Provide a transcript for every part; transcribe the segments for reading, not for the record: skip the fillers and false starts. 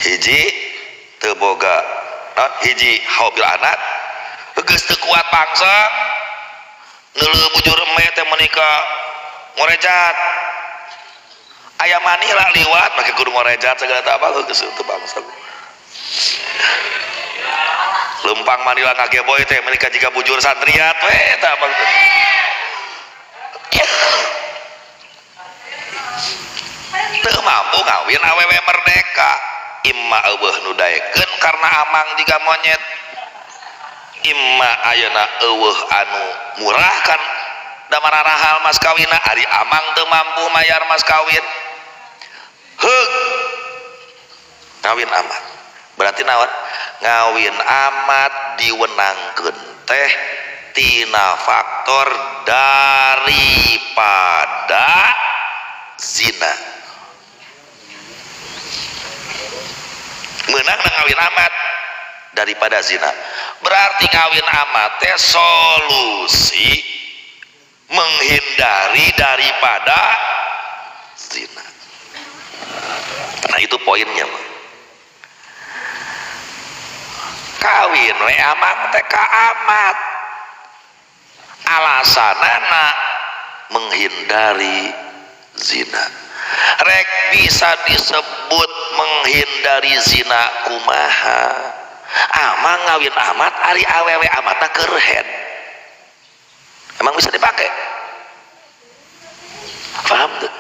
Hiji teu boga naon, hiji haupil anak geus teu kuat bangsa neuleuh bujur eme teh menika ngorejat aya manila liwat make kudu ngorejat segala teh apa geus teu bangsa lempang manila ngageboy teh menika jiga bujur santriat we tah apa teu mampu ngawin awewe merdeka imma eueuh nu daekeun karena amang jiga monyet imma ayeuna eueuh anu murah kan da mararahal mas kawinna ari amang teu mampu mayar mas kawin heug ngawin amat berarti naon ngawin amat diwenangkeun teh tina faktor daripada zina menang ngawin amat daripada zina berarti ngawin amat teh solusi menghindari daripada zina. Nah itu poinnya mah. Kawin we amang teh ka amat alasanana menghindari zina. Rek bisa disebut menghindari zina kumaha amang ngawin amat ari awewe amatna keur head emang bisa dipakai paham tuh?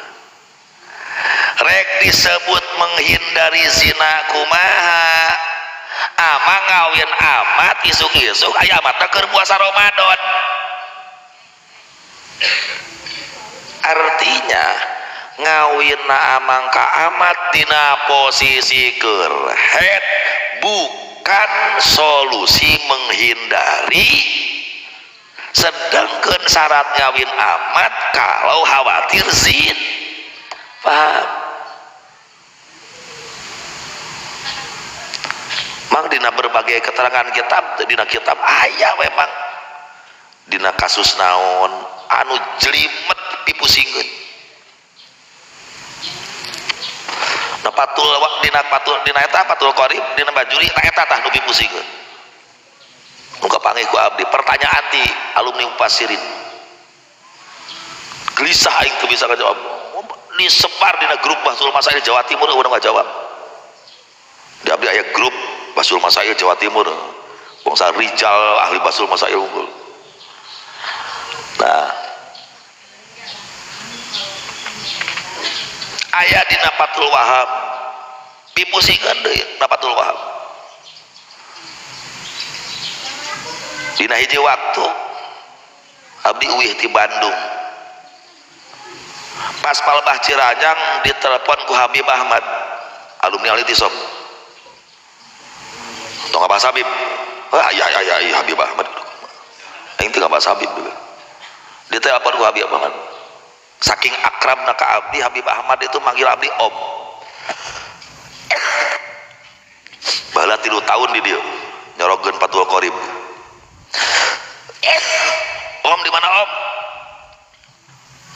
Rek disebut menghindari zina kumaha amang ngawin amat isuk-isuk aya amatna keur puasa Ramadan artinya ngawin amang ka amat dina posisi keur head bukan solusi menghindari sedangkan syarat ngawin amat kalau khawatir zin paham mang dina berbagai keterangan kitab dina kitab aya memang dina kasus naon anu jelimet dipusingkeun na patul dina patul dina eta patul qarib dina bajuri na eta tah nu dipusingkeun nu kapanggih ku abdi pertanyaan ti alumni Mufassirin gelisah aing teu bisa ngajawab disebar dina grup Bahtsul Masail Jawa Timur eueuh ngajawab di abdi aya grup Bahtsul Masail Jawa Timur bangsa rijal ahli Bahtsul Masail unggul. Nah aya dina Fathul Wahab dipusingkeun deui na Fathul Wahab dina hiji waktu abdi uih ti Bandung pas palebah Ciranjang ditelepon ku Habib Ahmad alumni Al-Itisom tong Abah Habib ah iya iya iya Habib Ahmad aing teu Abah Habib ditelepon ku Habib Ahmad saking akrabna ka abdi Habib Ahmad itu manggil abdi om baheula 3 tahun di dieu nyorogeun Fathul Qorib om di mana om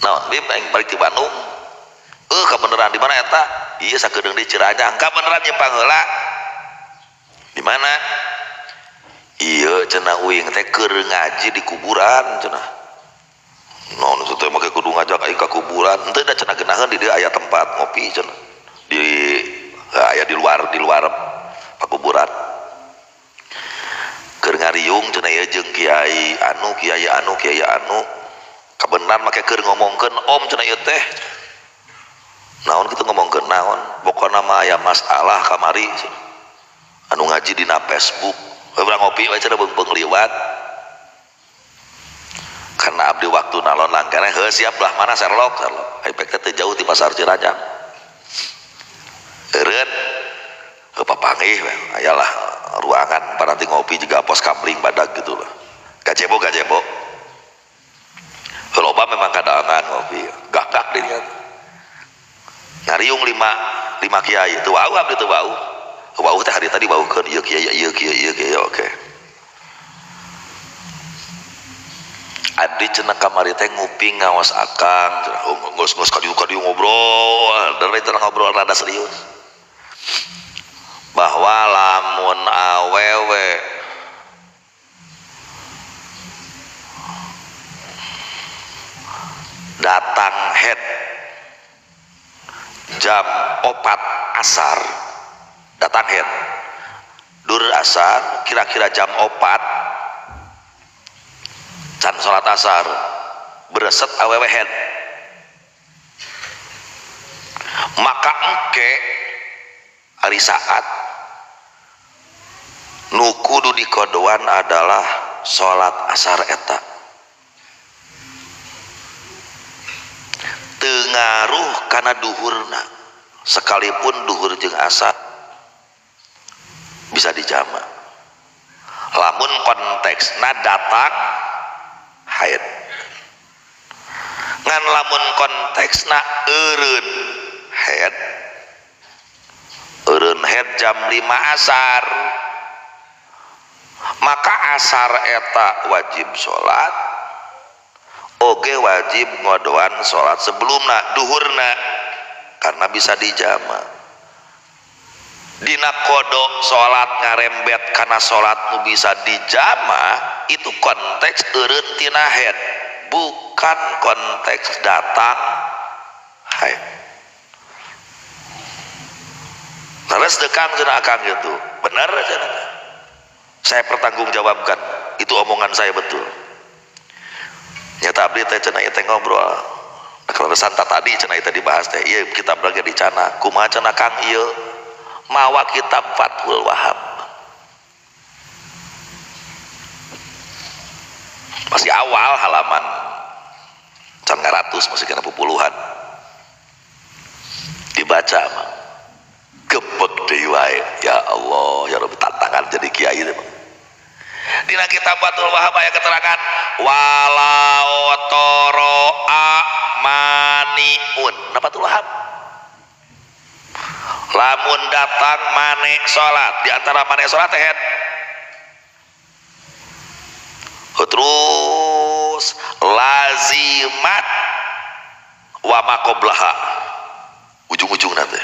naon bib aing balik di Bandung kabeneran di mana eta ieu sakedeung di Ciranjang kabeneran nyimpang heula di mana ieu cenah uing teh keur ngaji di kuburan cenah naon teh make kudu ngajak aing ka kuburan henteu da cenah geunaheun di dieu aya tempat ngopi cenah di aya di luar pakuburan keur ngariung cenah ieu jeung kiai anu kiai anu kiai anu kabeneran make keur ngomongkeun om cenah ieu teh naon kitu ngomongkeun naon pokona mah aya masalah kamari cenah anu ngaji dina Facebook urang ngopi we cenah beung-beung liwat karena abdi waktu nalon langkana heuh siap lah mana Sherlock Sherlock efek teh jauh di pasar Ciranjang eureun heuh papanggih we ayalah ruangan paranti ngopi juga pos kamling badag gitu lah gajebo gajebo loba memang kadangan ngopi gak-gak dinya ngariung lima kiai teu wau abdi teu wau wau teh hari tadi waukeun ieu kiai ieu kiai ieu kiai oke abdi cenah kamari teh nguping ngaos akang geus-geus kadieu-kadieu ngobrol dari cenah ngobrol rada serius Mawa lamun awewe datang head jam 4 asar, datang head dur asar kira-kira jam 4 can salat asar bereset awewe head, maka engke hari saat nu kudu dikodoan adalah salat asar eta teu ngaruh kana duhurna, sekalipun duhur jeung asar bisa dijama lamun konteksna datang haid. Ngan lamun konteksna eureun haid, eureun haid jam 5 asar, maka asar eta wajib salat oge wajib ngodoan salat sebelumna duhurna karena bisa dijama. Dina kodok salat ngarembet karena salat nu bisa dijama itu konteks eureun tina haid, bukan konteks datang haid. Terus dekang cenah akang gitu, bener cenah. Saya pertanggungjawabkan itu omongan saya betul. Nyata abdi teh cenah ieu teh ngobrol. Kaleresan tadi cenah ieu teh dibahas teh ieu kitab lagi dicana. Kumaha cenah Kang ieu? Mawa kitab Fathul Wahab. Masih awal halaman can ngaratus, masih kena puluhan. Dibaca mah gebek deui wae. Ya Allah, ya Rabbi, tantangan jadi kiai teh. Dina kitab Fathul Wahab aya keterangan walau toroa maniun. Nah, Fathul Wahab lamun datang mane salat, di antara mane salat teh terus lazimat wa maqoblaha, ujung-ujung nanti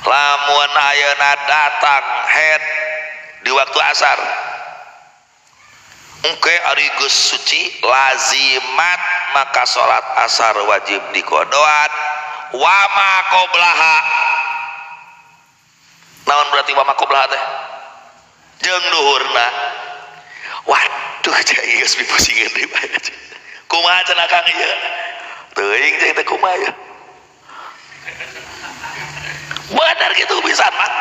lamun ayeuna datang head di waktu asar engke ari geus suci lazimat maka salat asar wajib dikodoan wa maqoblaha. Naon berarti wa maqoblaha teh? Jeung duhurna. Waduh cai geus pipusingeun deui bae. Kumaha cenah Kang ieu? Teuing cai teh kumaha ieu? Bener gitu pisan mah.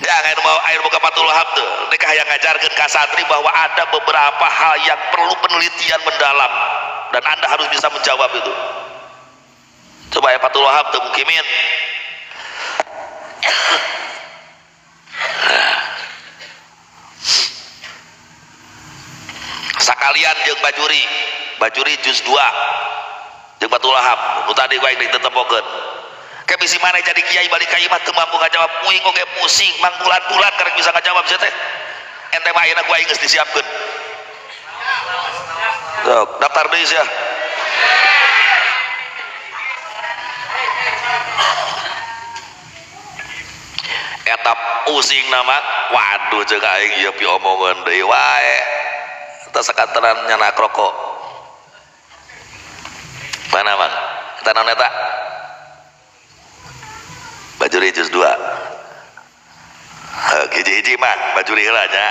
Jangan mau air buka Fathul Wahab tuh. Mereka yang ngajarkan ke santri bahwa ada beberapa hal yang perlu penelitian mendalam dan Anda harus bisa menjawab itu. Coba ya Fathul Wahab tuh mukimin. Sakalian jeung Bajuri, Bajuri juz 2 jeung Fathul Wahab. Nu tadi gua aing ditempokeun. Kayak bisi mana jadi kiai balik ka imah teu mampu ngajawab, uing oge pusing mangbulan-bulan karek bisa ngajawab sia teh. Ente mah ayeuna ku aing geus disiapkeun. Sok, daftar deui sia. Eta pusing nama, waduh ceuk aing ieu piomongan deui wae. Eta sakantenan nyanak rokok. Mana Mang? Eta naon eta? Bajuri juz 2. Hiji-hiji mah bajuri heula nya.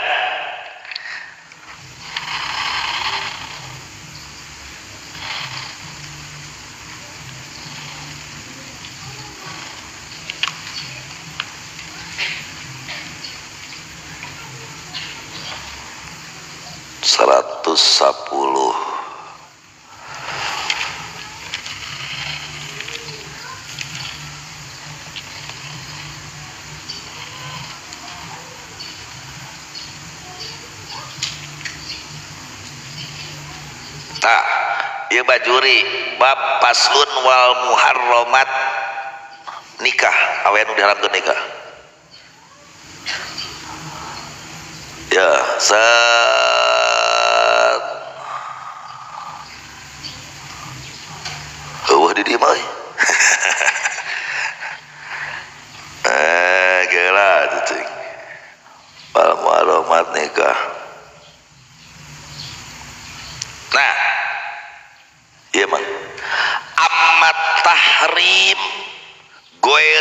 Seratus sepuluh. Tah, ieu Bajuri bab paslun wal muharramat nikah, awe nu diharamkeun nikah. Ya, set. Eueuh di dieu mah euy.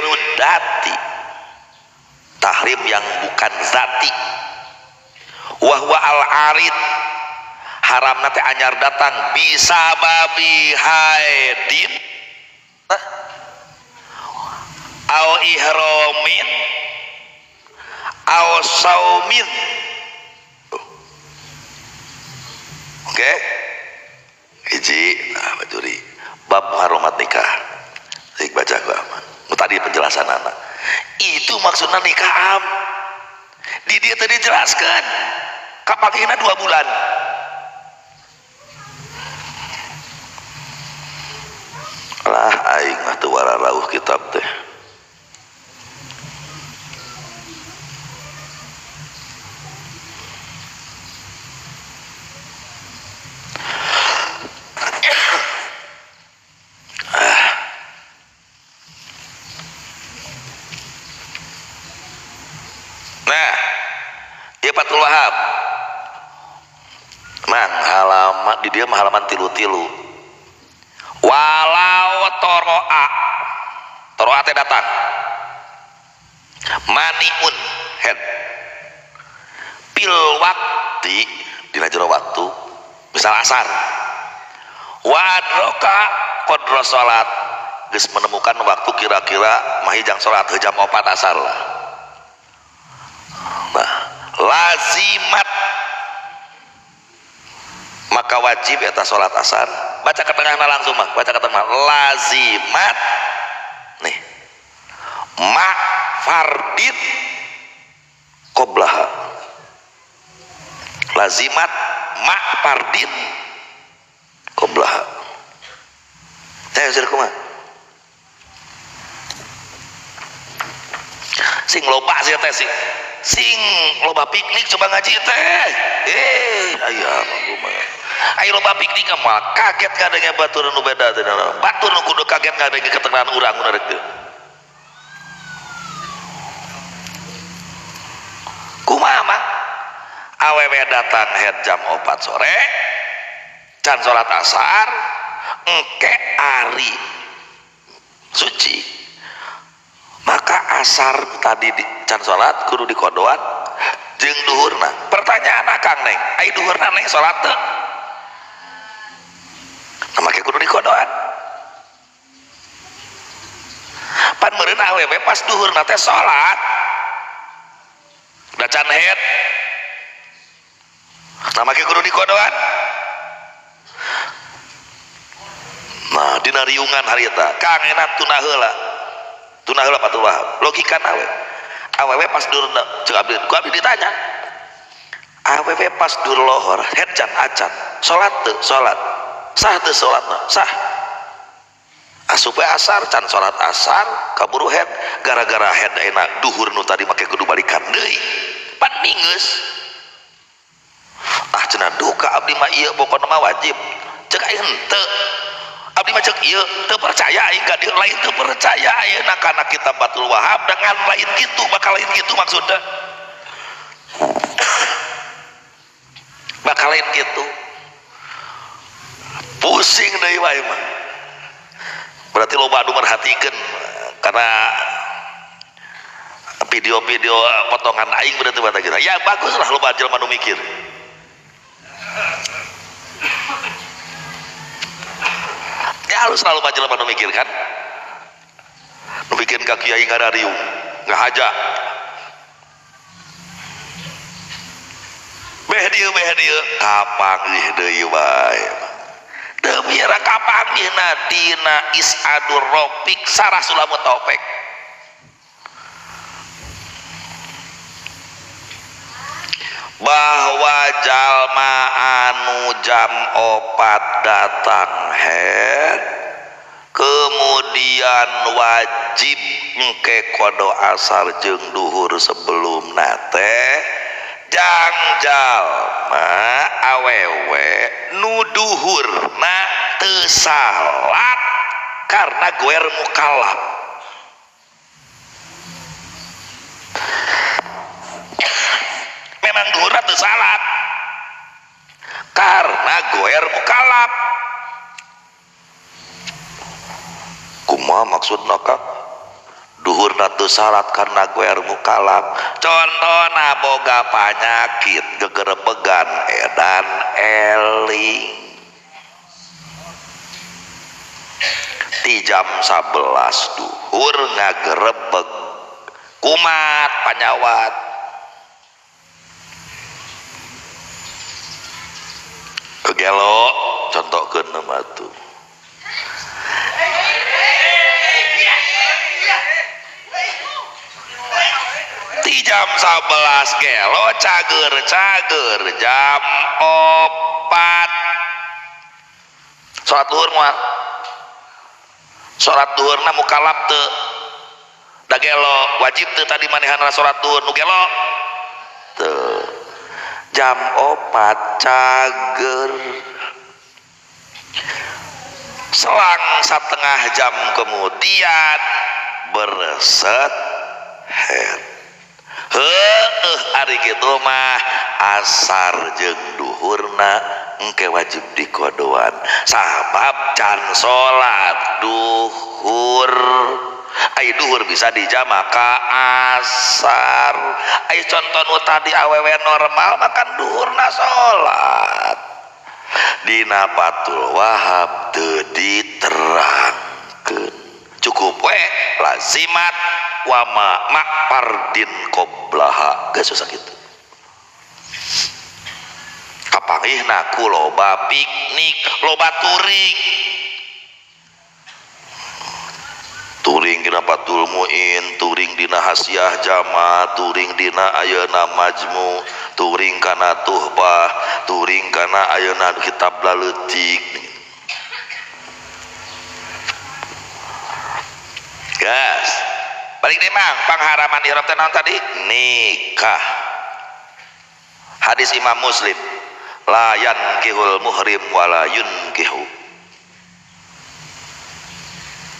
Goeru dati, tahrim yang bukan zati. Wahwa al-arid, haramna teh anyar datang bisa babi haidin au ihromin au saumin. Oke, hiji nah bajuri bab harumat nikah. Sik baca gua aman. Tadi penjelasan anak itu maksudnya nikah am. Di dia tadi jelaskan kapakina 2 bulan. Lah aing mah teu wararauh kitab teh. Nah, ieu Fathul Wahab. Mang halaman di dia mah halaman 3-3. Walau toroa, toroa teh datang maniun head pil wakti dina jero waktu misal asar wa adroka qadra salat geus menemukan waktu kira-kira mahijang salat jam 4 asar lah. Nah, lazimat maka wajib eta salat asar. Baca ke tengahna langsung mah, baca ke tengah. Lazimat nih ma fardin qoblaha. Lazimat ma fardin qoblaha. Teh sir kumaha? Sing loba sih teh sing. Sing loba piknik coba ngaji teh. Aya mah kumaha. Ayo loba piknik mah kaget kadangnya batur nu beda teh. Batur nu kudu kaget kadangnya keterangan urang nu rek teh. Kumaha mah? Awewe datang head jam 4 sore, can salat asar, engke ari suci. Maka asar tadi di, can salat kudu dikodoan jeung duhurna. Pertanyaan akang neng, ai duhurna neng salat teu? Nah, make kudu dikodoan. Pan meureun awewe pas duhurna teh salat. Da can head. Nah, make kudu dikodoan. Nah, dina riungan harita, Kang enak tunah heula. Tunah heula Fathul Wahab. Logikana we. Awewe pas dur cek abdi, ku abdi ditanya. Awewe pas dur lohor, head can acan. Salat teu? Salat. Sah teu salatna? Sah. Asup we asar, can salat asar, kaburu head. Gara-gara head enak duhur nu tadi make kudu balikan deui. Pan mingeus. Ah cenah duka abdi mah ieu pokona mah wajib. Cek aing henteu. Abdi mah cek ieu teu percaya aing ka dieu, lain teu percaya ayeuna kana kitab Fathul Wahab dengan lain kitu, bakal lain kitu maksudna. Bakal lain kitu. Pusing deui wae mah. Berarti loba anu merhatikeun karena video-video potongan aing berarti mata kita. Ya bagus lah loba jelema nu mikir. Ya harus selalu baca jelema nu mikir kan. Nu bikin ka kiai ngarariung, ngahaja. Beh dieu kapanggih deui wae. Teu mira kapanggihna dina Is'adur Rafiq sarah Sulamut Taufik. Bahwa jalma anu jam 4 datang head kemudian wajib engke kodo asar jeung duhur sebelum nate jang jalma awewe nu duhurna teu salat karena goer mukallaf. Memang duhurna teu salat karena goer mukallaf. Kumaha maksudna Kak? Duhurna teu salat karena goer mukalaf. Contona boga panyakit gegerebegan edan eling. Ti jam 11 duhur ngagerebeg kumat panyawat. Kegelo contohkeun mah tuh. Ti jam 11 gelo cager-cager jam 4. Salat duhur moal. Salat duhurna mukalaf teu. Da gelo wajib teu tadi manehanna salat duhur nu gelo teu. Jam 4 cager. Selang setengah jam kemudian berset head. Heueuh ari kitu mah asar jeung duhurna engke wajib dikodoan sabab can salat duhur. Ai duhur bisa dijama ka asar. Ai contoh nu tadi awewe normal makan duhurna salat. Dina Fathul Wahab teu diterangkeun. Cukup we lazimat wama makpardin qoblaha geus susah kitu. Kapanggihna ku loba piknik, loba touring. Touring dina Fathul Muin, touring dina Hasiah Jama, touring dina ayeuna Majmu, touring kana Tuhfah, touring kana ayeuna kitab laleutik. Gas. Balik deh mang, pangharaman ihram teh naon tadi? Nikah. Hadis Imam Muslim, la yankihul muhrim wala yunkihu.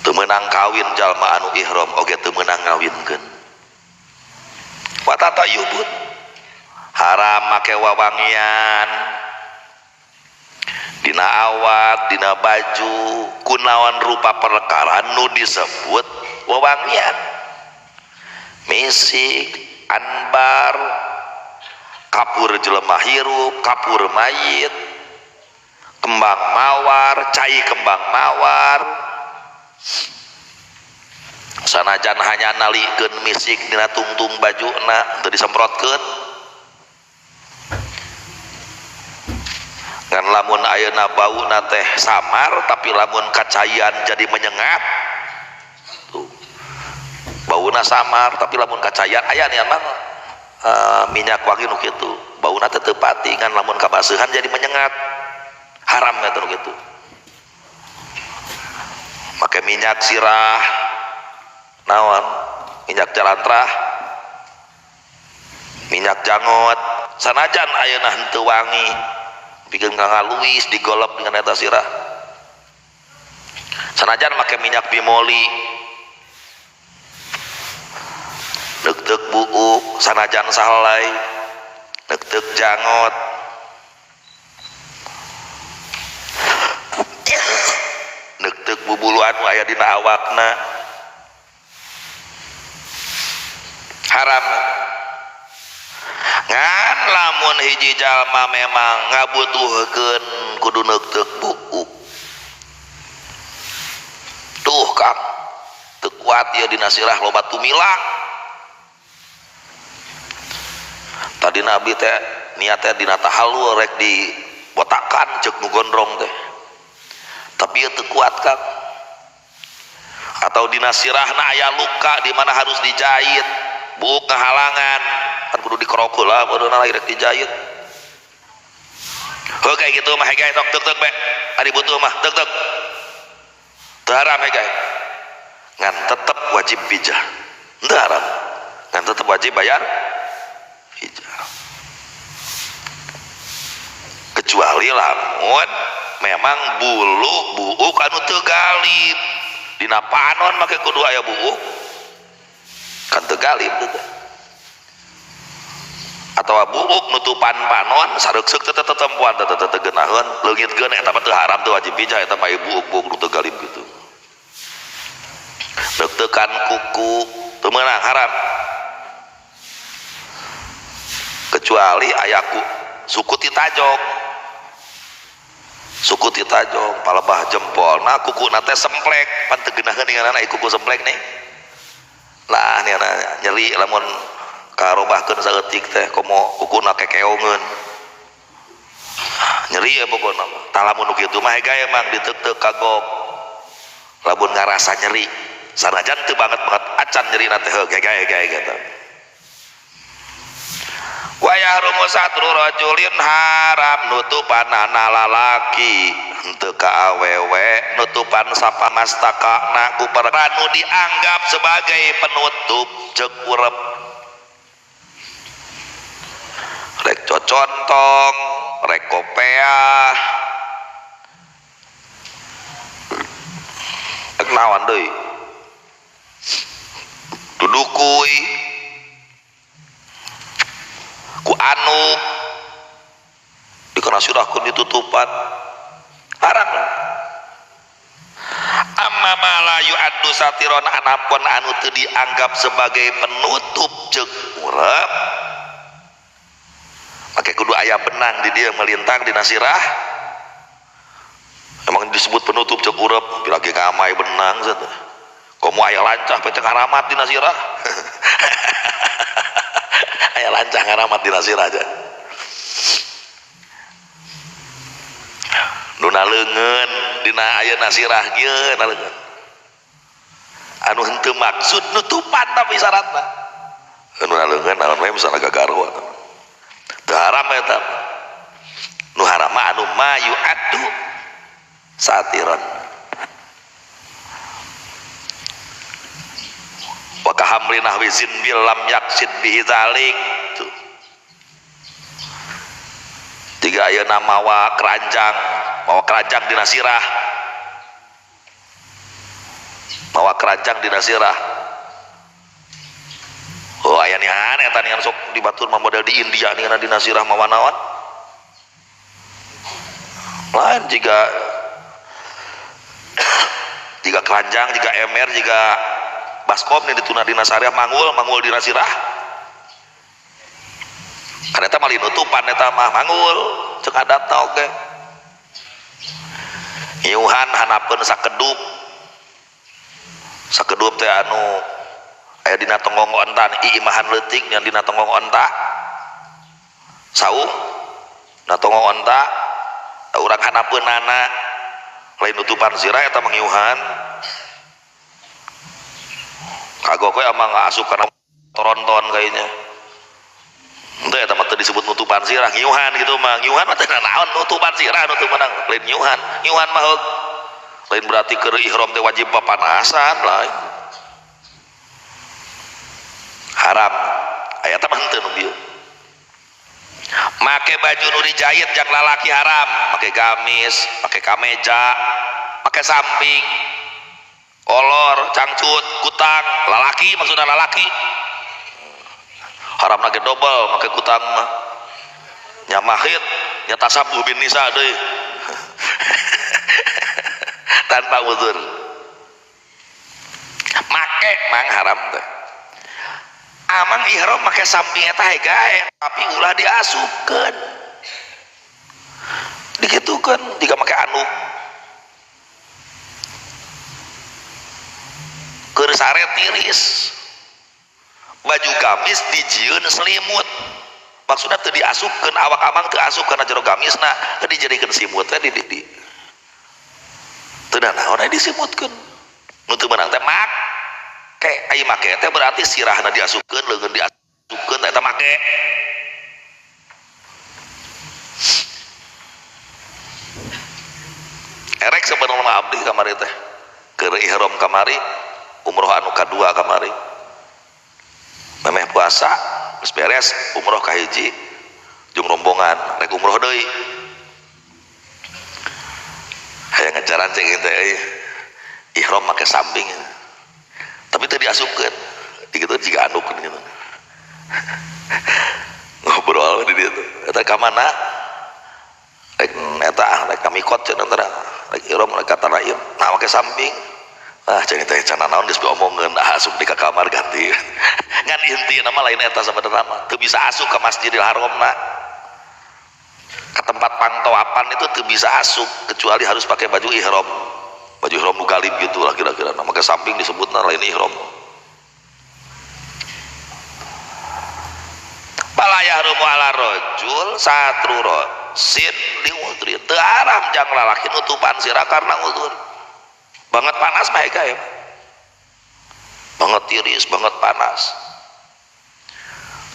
Teu meunang kawin jalma anu ihram oge teu meunang ngawinkeun. Wa tatayubun. Haram make wawangian. Dina awak, dina baju, kunaon rupa perkara nu disebut wawangian. Misik, anbar, kapur jelema hirup, kapur mayit, kembang mawar, cai kembang mawar. Sanajan hanya nalikeun misik dina tungtung bajuna teu disemprotkeun. Ngan lamun ayeuna bauna teh samar tapi lamun kacaian jadi menyengat. Tuh. Bauna samar tapi lamun kacaian aya nih emang minyak wangi nu kitu. Bauna teh teu pati ngan lamun kabaseuhan jadi menyengat. Haram eta nu kitu. Make minyak sirah naon, minyak jalantrah, minyak jangot, sanajan ayeuna henteu wangi pikeun ngaluis digolep dengan eta sirah. Sanajan make minyak bimoli neuk-teuk buuk, sanajan sahelai neuk-teuk jangot. Neuk-teuk bubuluan nu aya dina awakna. Haram. Ngan lamun hiji jalma memang ngabutuhkeun kudu neuk-teuk buuk. Tuh Kang, teu kuat ieu dina sirah loba tumilang. Tadi Nabi teh niatnya dina tahallul rek dibotakan ceuk nu gondrong teh. Tapi ieu teu kuat Kang. Atau dina sirahna aya luka di mana harus dijahit, buuk ngahalangan, kan kudu dikerok heula baru rek dijahit. Heuh kayak gitu mah hege sok teuk-teuk be. Ari butuh mah teuk-teuk. Teu haram hege. Ngan tetep wajib pijah. Teu haram. Ngan tetep wajib bayar pijah. Kecuali lamun memang bulu buuk anu teu galib. Dina panon make kudu aya buuk. Kan teu galib teh. Atawa buuk nutupan panon sareukseuk teh tetempuan teh teu geunaheun leungitkeun eta mah teu haram teu wajib pijah eta mah buuk-buuk nu teu galib kitu. Deuk-deukan kuku. Teu meunang haram. Kecuali ayaku suku titajong. Suku titajong palebah jempolna kukuna teh semplek pan teu geunaheun ninganana kuku semplek nih. Lah niana nyeri lamun karobahkeun saeutik teh komo kukuna kekeongeun. Nyeri ya pokona mah. Tah lamun nu kitu mah hega emang diteuteup kagok. Lamun ngarasa nyeri sanajan teu banget-banget acan nyerina teh heuh hega-hega gitu. Wa yahrumu satru rajulin haram nutupanana lalaki henteu ka awewe nutupan sapamastakana ku perkara nu dianggap sebagai penutup ceuk urep rek cocontong rek kopeah rek naon deui dudukui ku anu dikena surahkeun ditutupan haram. Amma ma la yu'addu satiron anapun anu teu dianggap sebagai penutup ceuk urep make kudu aya benang di dieu melintang dina sirah emang disebut penutup ceuk urep lagi ngamai benang satu komo aya lancah pecah ngaramat dina sirah aya lancah ngaramat dina sirah aja nu naleungeun dina ayeuna sirah ieu naleungeun anu henteu maksud nutupan tapi syaratna anu naleungeun naon we misalna gagarwa teu haram eta nu haram mah anu ma yu'addu satiran wa kahamli nahwi zinbil lam yaksid bihi zalik tuh tiga ayeuna mawa keranjang dina sirah mawa keranjang dina sirah oh aya nihan eta nihan sok di batur mah model di India nihan dina sirah mawa naon lain jika jika keranjang jika emer jika baskom nih dituna dina sariah manggul dina sirah kan eta mah nutupan eta mah manggul ceuk adatna oge iuhan hanapeun sakedup sakedup teh anu aya dina tonggong onta iimahan leutik yang dina tonggong onta saung na tonggong onta urang hanapeunana lain nutupan sirah eta mah ngiuhan kagok we amang asup kana toronton kayaknya henteu eta mah teu disebut nutupan sirah ngiuhan gitu mah ngiuhan mah teu naon nutupan sirah nu teu meunang lain ngiuhan ngiuhan mah heug lain berarti keur ihram teh wajib papanasan lain haram aya teh mah henteu nu bieu make baju nu dijahit jang lalaki haram make gamis make kameja make samping kolor cangcut kutang lalaki maksudna lalaki haram lagi dobel make kutang mah nya mahid nya tasabuh bin nisa deui tanpa uzur make mang haram teh amang ihram make samping eta hegae tapi ulah diasupkeun dikitukeun jika make anu keur sare tiris baju gamis dijieun selimut maksudna teu diasupkeun awak amang teu asup kana jero gamisna teu dijadikeun simut teh di teu naon aya disimutkeun nu teu meunang teh make aya make teh berarti sirahna diasupkeun leungeun diasupkeun eta make erek sebenarnya mah abdi kamari teh keur ihram kamari umroh anu kadua kamari memeh puasa geus beres umroh kahiji jeung rombongan rek umroh deui hayang ngajaran cek teh euy ihram make samping tapi teu diasupkeun dikitu jiga anukeun gitu ngobrol di dieu eta ka mana rek eta rek ka mikot cenah teh rek ihram rek ka Tanaim nah make samping Ah cenah teh cenah naon geus diomongkeun ah asup di ka kamar ganti. Ngan intina mah lain eta sabenerna mah teu bisa asup ka Masjidil Haramna. Ke tempat pangtoapan itu teu bisa asup kecuali harus pakai baju ihram. Baju ihram nu galib gitu lah kira-kira. Nah, maka samping disebutna lain ihram. Fala yahrumu ala rajul satru sin liudri. Teu haram jang lalaki nutupan sirah karena udzur. Banget panas mah ya. Banget tiris, banget panas.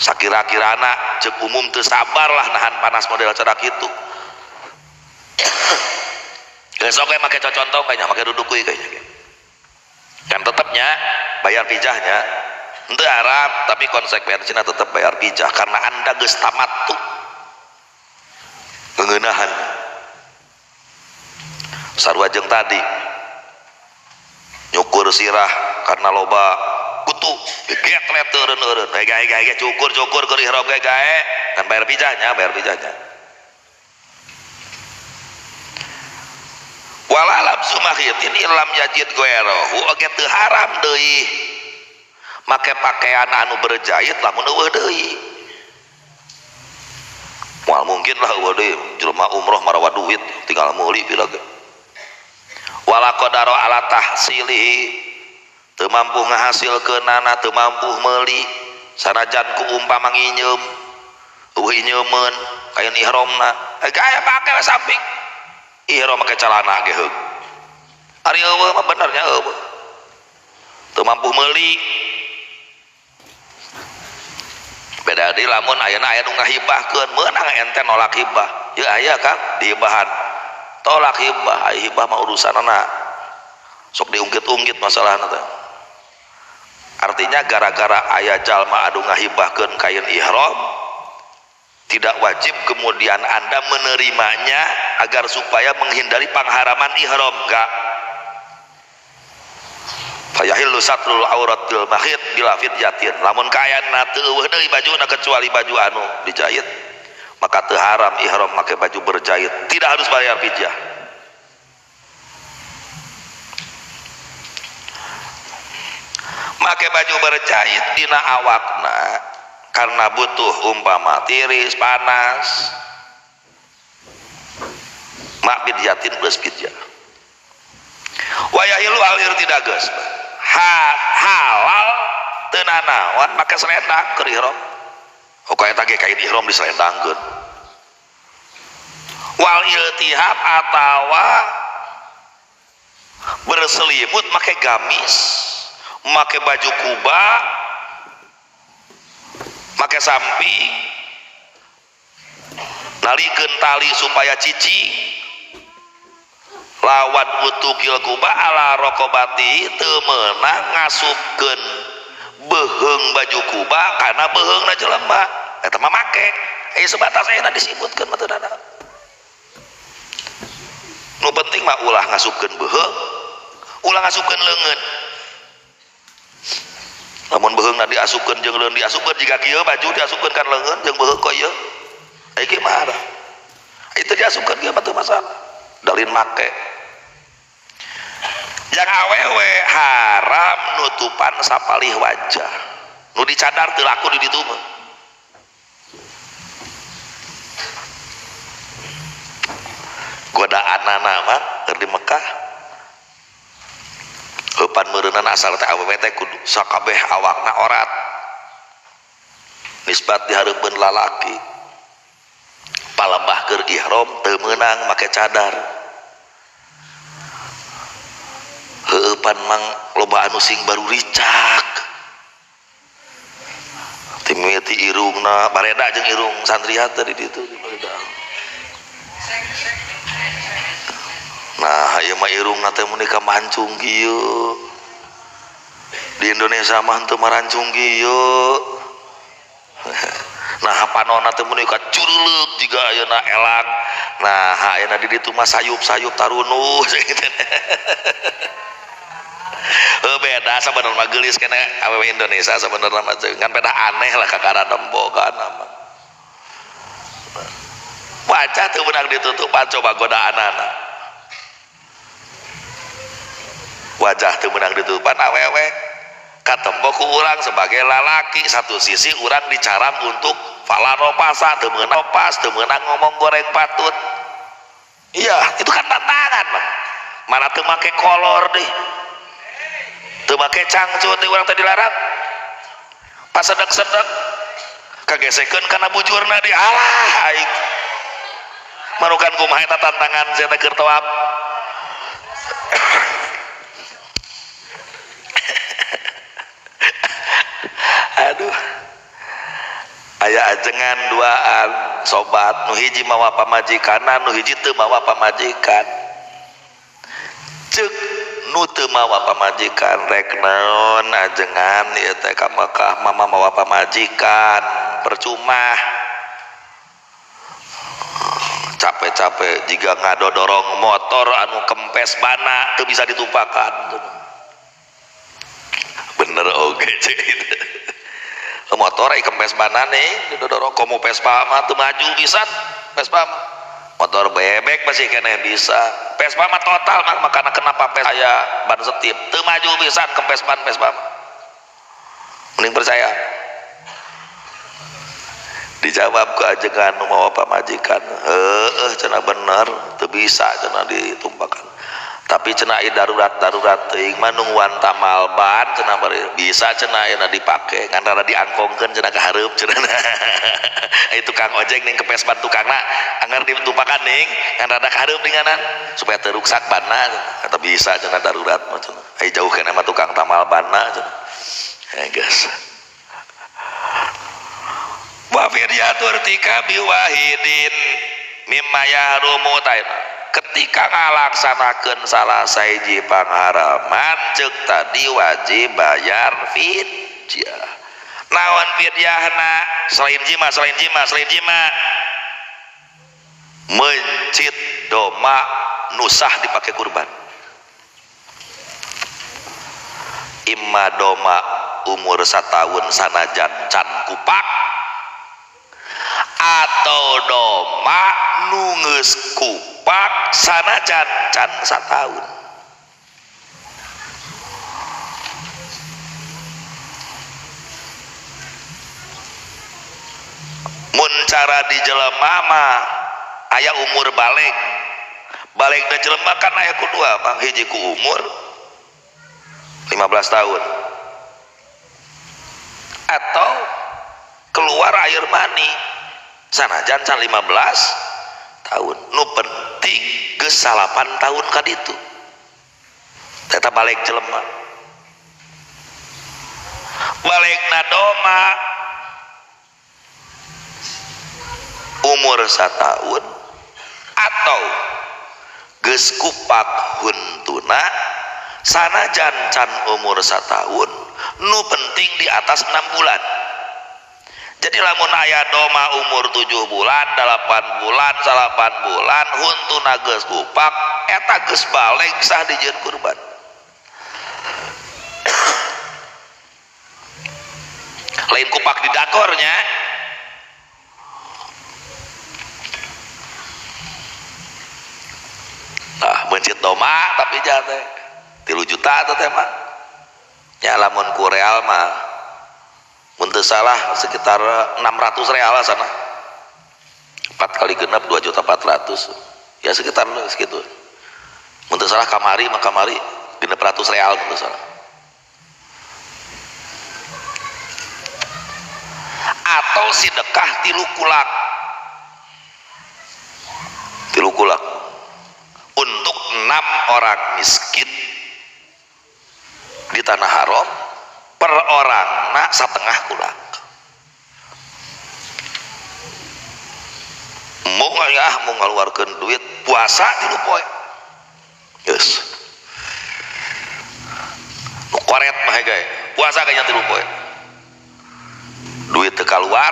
Sakira-kirana cek umum teu sabar lah nahan panas model cara kitu. Besok kayak make cocontong kayaknya, make duduk kuy kayaknya. Kan tetepnya bayar pijahnya. Henteu haram, tapi konsekuensinya tetap bayar pijah karena Anda geus tamattu. Ngeunahan. Sarua jeung tadi. Nyukur sirah karena loba kutu, getret eureun-eureun. Gae-gae cukur-cukur keur ihram gae-gae, kan bayar pijahnya, bayar pijahnya. Wala labsu makhitin illam yajid ghairahu oge teu haram deui make pakaian anu berjahit lamun eueuh deui. Moal mungkin lah eueuh deui jelema umroh marawa duit tinggal meuli pira ge. Wala qadara ala tahsilihi teu mampu ngahasilkeunana teu mampu meuli sanajan ku umpama nginyeum eueuh inyeumeun kain ihramna gae pake we samping ihram make calana ge heug. Ari eueuh mah benernya eueuh teu mampu meuli. Beda deui lamun ayeuna aya nu ngahibahkeun meunang ente nolak hibah. Ieu aya Kang dihibahan. Tolak hibah, aya hibah mah urusanana. Sok diungkit-ungkit masalahna teh. Artinya gara-gara aya jalma anu ngahibahkeun kain ihram tidak wajib kemudian Anda menerimanya agar supaya menghindari pangharaman ihram, enggak. Fayahillu satrul auratil mahid bila fidyatin. Lamun kaayana teu eueuh deui bajuna kecuali baju anu dijahit, maka teu haram ihram make baju berjahit, tidak harus bayar fidyah. Make baju berjahit dina awakna karena butuh umpama tiris panas, mak fidyatin plus fidyah. Wayahilu alir tidak geus halal teu nanaon make selendang keur ihram. Oh eta ge kain ihram diselendangkeun. Wal iltihab atawa berselimut make gamis, make baju kuba, make samping, nalikeun tali supaya cicing. Lawan utukil kuba ala rokobati teu meunang ngasupkeun beuheung baju kuba karena beuheungna jelema eta mah make aya sebatas ayeuna disebutkeun mah teu nanaon. Nu penting mah ulah ngasupkeun beuheung, ulah ngasupkeun leungeun. Lamun beuheungna diasupkeun jeung leungeun diasupkeun jiga kieu baju diasupkeun kan leungeun jeung beuheung kok ieu. Aya kieu mah ada. Itu diasupkeun kieu mah teu masalah. Dalin make. Yang awewe haram nutupan sapalih wajah. Nu dicadar teu laku di ditu mah. Godaanana mah keur di Mekah. Heupan meureunana asal teh awewe teh kudu sakabeh awakna orat. Nisbat dihareupeun lalaki. Palebah keur ihram teu meunang make cadar. Heupan mang loba anu sing baru ricak. Timiti irungna bareda jeung irung santriat teh di ditu bareda. Nah, ieu mah irungna teh mun ka mancung kieu. Di Indonesia mah teu marancung kieu. Nah, panonna teh mun ka curuleuk jiga ayeuna elang. Nah, ayeuna di ditu mah sayup-sayup tarunuh. Beda sabenerna mah geulis keneh awewe Indonesia sabenerna mah ngan beda aneh lah kakara nembogan mah. Wajah teu meunang ditutupan coba godaanana. Wajah teu meunang ditutupan awewe. Katempo ku urang sebagai lalaki, satu sisi urang dicaram untuk falanopasa, teu meunang pas, teu meunang ngomong goreng patut. Iya, itu kan tantangan, Bang. Mana teu make kolor deh. Teu make cangcut teh urang teh dilarang. Pas sedek-sedek kagesekeun kana bujurna di alah aing. Marukan kumaha eta tantangan sia teh keur tawaf. Aduh. Aya ajengan duaan sobat nu hiji mawa pamajikanna, nu hiji teu mawa pamajikan. Ceuk nu teu mawa pamajikan rek naon ajengan ieu teh ka Mekah mama mawa pamajikan percuma. Capek-capek jiga ngadodorong motor anu kempes bana teu bisa ditumpakan. Bener oge cek itu. Motor ai kempes bana nih didodorong komo Vespa mah teu maju pisan Vespa mah. Motor bebek masih keneh bisa. Vespa mah total mah makana kenapa Vespa aya ban setip teu maju pisan kempes ban Vespa mah. Mending percaya. Dijawab ke ajengan nu mawa pamajikan, heueuh cenah bener teu bisa cenah ditumpakan. Tapi cenah ieu darurat-darurat teuing mah nungguan tamal ban cenah bisa cenah ayeuna dipake ngan rada diangkongkeun cenah ka hareup cenah. Ai tukang ojek ning kepes ban tukangna anggar ditumpakan ning ngan rada ka hareup ninganan supaya teu ruksak banna kata bisa cenah darurat mah cenah. Ai jauh keneh mah tukang tamal banna cenah. Geus. Wa firyatur tika biwahidin mimma yahrumu ta'ala. Ketika ngalaksanakeun salah sahiji pangharaman ceuk tadi wajib bayar fidyah. Naon fidyahna? Selain jima, selain jima, selain jima. Mencit doma nusah dipakai kurban. Imma doma umur satahun sanajan can kupak atau doma nu geus kupak sanajan can satahun. Mun cara di jelema mah aya umur baleg. Balegna jelema kan aya ku dua, Bang. Hiji ku umur 15 tahun atau keluar air mani sanajan can 15 tahun. Nu penting geus 8 tahun ka ditu eta balik jelema. Balegna doma umur 1 tahun atau geus kupak huntuna sanajan can umur 1 tahun, nu penting di atas 6 bulan. Jadi lamun aya doma umur 7 bulan, 8 bulan, 9 bulan huntuna geus kupak eta geus baleg sah dijieun kurban. Lain kupak di dakornya. Tah mencit doma tapi jate 3 juta atau teh mah. Nya lamun ku real mah mun teu salah sekitar 600 real lah sana. 4 kali genap 2.400.000. Ya sekitar segitu. Mun teu salah kamari mah kamari 600 real mun teu salah. Atau sedekah 3 kulak. 3 kulak untuk 6 orang miskin di tanah haram per orang nak 1,5 kulak. Mau ya mau ngaluarkeun duit puasa 3 poe. Geus. Nu koret mah gae. Puasa kayaknya 3 poe. Duit teu kaluar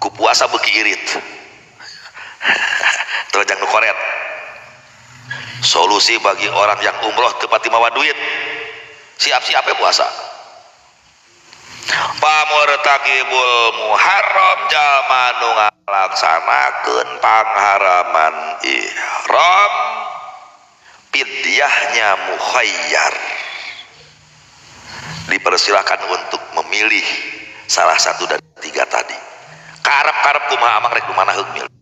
ku puasa beuki irit. Terjang nu koret. Solusi bagi orang yang umroh teu pati mawa duit. Siap-siap puasa. Pamurtakibul muharram jalma nu ngalaksanakeun pangharaman ihram Fidyahnya mukhayyar, dipersilakan untuk memilih salah satu dari tiga tadi. Karep-karep kumaha amang rek mana heuk milih.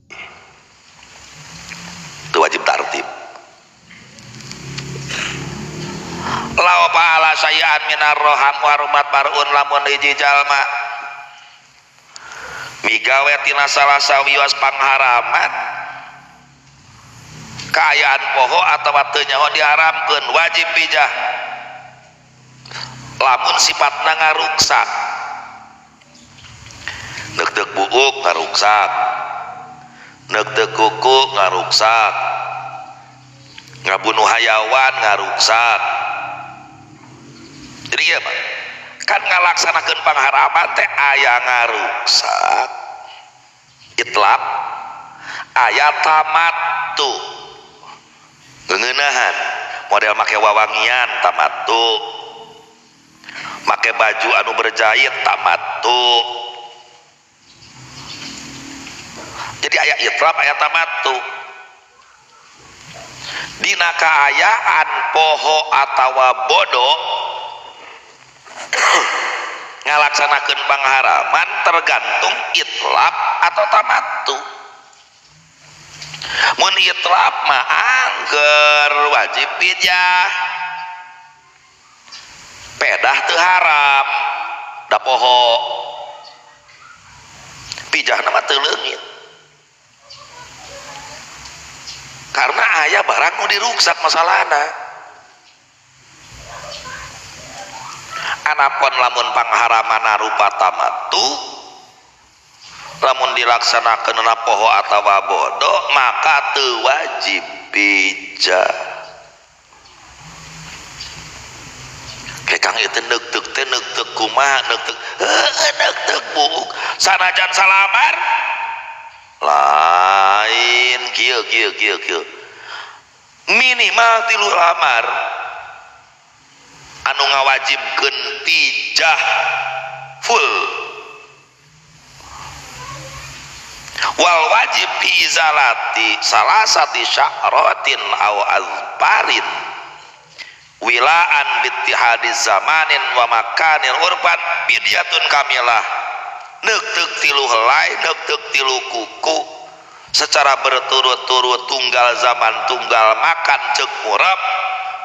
Itu wajib tartib. Law fa'ala syai'an minar roham warumat barun lamun hiji jalma migawe tina salah sawios pangharaman kaayaan poho atawa teu nyaho diharamkeun wajib pijah lamun sifatna ngaruksak neuk-neuk buuk ngaruksak, neuk-neuk kuku ngaruksak, ngabunuh hayawan ngaruksak. Jadi ieu mah kan ngalaksanakeun pangharaman teh aya ngaruksak itlap, aya tamattu ngeuneunahan model make wawangian tamattu, make baju anu berjahit tamattu. Jadi aya itlap aya tamattu. Dina kaayaan poho atawa bodoh ngalaksanakeun pangharaman tergantung itlap atau tamattu. Mun itlap mah angger wajib fidyah, pedah teu haram da poho, pijahna mah teu leungit karena aya barang nu diruksak masalahna. Anapun lamun pangharamana rupa tamattu, lamun dilaksanakeun na poho atawa bodoh maka teu wajib pijah. Kekang itu neuk-neuk teh neuk-neuk kumaha neuk-neuk heueuh neuk-neuk buuk sanajan salamar lain kieu kieu kieu kieu minimal 3 lamar anu ngawajibkeun pijah full. Wal wajib bi izalati salasati sya'ratin aw azfarin wilaan bittihadi zamanin wa makanin urban bidyatun kamilah. Neuk-neuk 3 helai, neuk-neuk 3 kuku secara berturut-turut tunggal zaman tunggal makan ceuk murab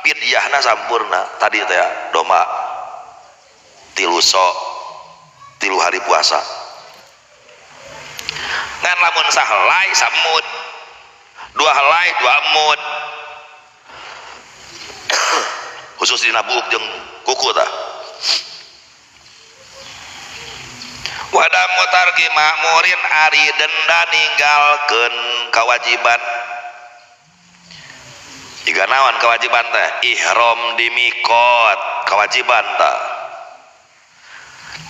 fidyahna sampurna. Tadi teh domba 3 sok 3 hari puasa. Ngan lamun sahelai samud, 2 helai 2 mud, khusus dina buuk jeung kuku tah. Wadamu tarki makmurin ari denda ninggalkeun kewajiban. Jiga naon kewajiban teh? Ihram di mikot kewajiban tah.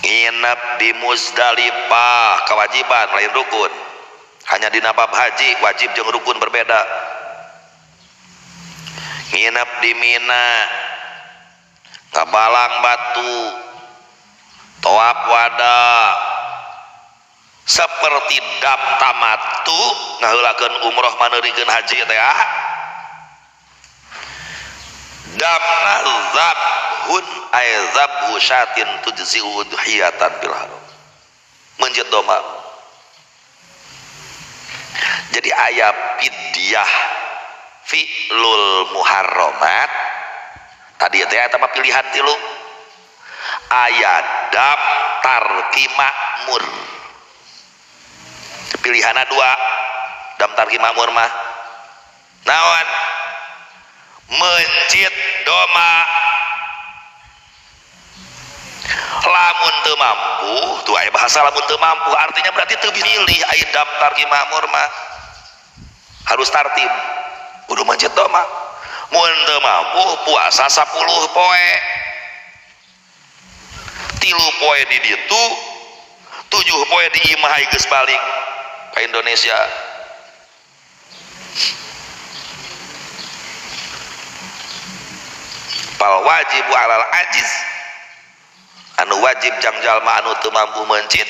Nginep di Muzdalifah kewajiban lain rukun. Hanya di bab haji wajib jeung rukun berbeda. Nginep di Mina, ngabalang batu, tawaf wada, seperti dam tamattu ngaheulakeun umroh maneurikeun haji teh ah. Damna zabhun ay zabhu syatin tujzi udhiyatan bil haram. Mencet domba. Jadi aya fidyah fi'lul muharramat tadi teh eta mah pilihan 3. Aya dam tarki makmur. Pilihanna 2. Dam tarki makmur mah naon? Mencit doma. Lamun teu mampu, tuh aya bahasa lamun teu mampu artinya berarti teu milih aya dam tarki makmur mah. Harus tartib. Kudu mencit doma. Mun teu mampu puasa 10 poe. 3 poe di ditu, 7 poe di imah geus balik ka Indonesia. Fal wajibu alal ajiz, anu wajib jang jalma anu teu mampu mencit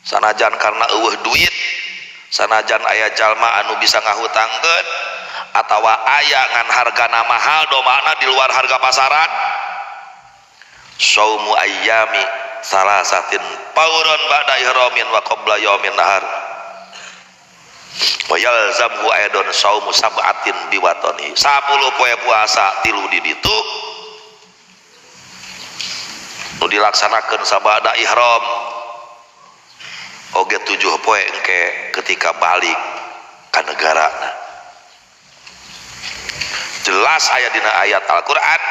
sanajan karena eueuh duit, sanajan aya jalma anu bisa ngahutangkeun atawa aya ngan hargana mahal domana di luar harga pasaran. Saumu ayyami salasatin fauron ba'da ihramin wa qabla yaumin nahar wa yalzamhu aidon saumu sab'atin biwatoni 10 poe puasa tilu di ditu nu dilaksanakeun sabada ihram oge 7 poe engke ketika balik ka negarana. Jelas aya dina ayat Al-Qur'an,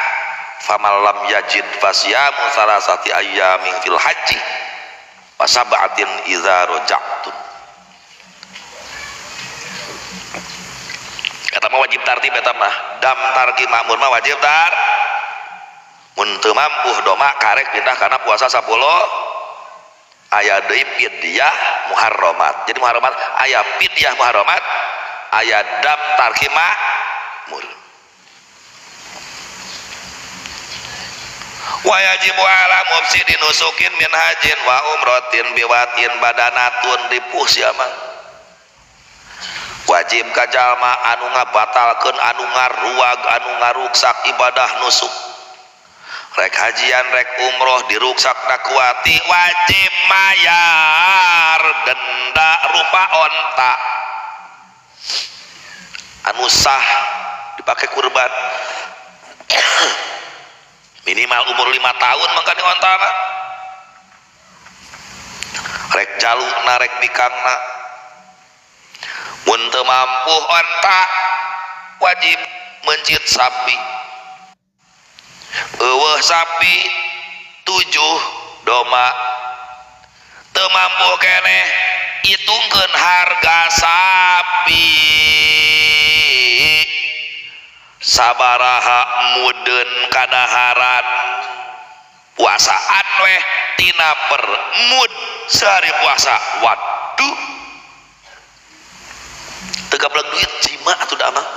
faman lam yajid fasyamu salasati ayyamin fil haji wa sab'atin idza raja'tum. Eta mah wajib tartib, eta mah dam tarki makmur mah wajib tar. Mun teu mampu doma karek pindah kana puasa 10 aya deui fidyah muharramat. Jadi muharramat aya fidyah muharramat, aya dam tarki makmur. Wa yajibu ala mufsidin nusukin min hajin wa umratin biwatin badanatun ripuh sia mah. Wajib ka jalma anu ngabatalkeun, anu ngaruag, anu ngaruksak ibadah nusuk. Rek hajian rek umroh diruksak kuati wajib mayar denda rupa onta anu sah dipakai kurban. Minimal umur 5 tahun mangkane onta mah. Rek jalukna rek bikangna. Mun teu mampu onta wajib mencit sapi. Eueuh sapi 7 doma. Teu mampu keneh hitungkeun harga sapi. Sabaraha mudeun kadaharan puasaan weh tina per mud sehari puasa. Waduh, teu gablek duit jima atuh da mah.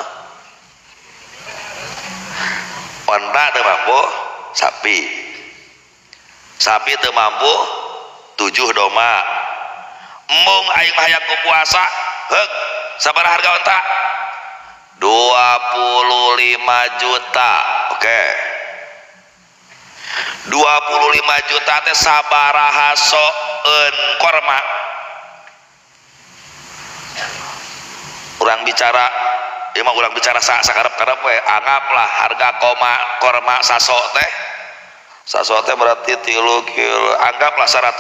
Onta teu mampu sapi, sapi teu mampu 7 doma. Embung aing mah hayang ku puasa heug sabaraha harga onta? 25 juta. Oke, 25 juta teh sabaraha soeun korma. Urang bicara ieu mah, urang bicara sakarep-karep we, anggaplah harga koma korma saso teh, saso teh berarti 3 kilo, anggaplah 100.000.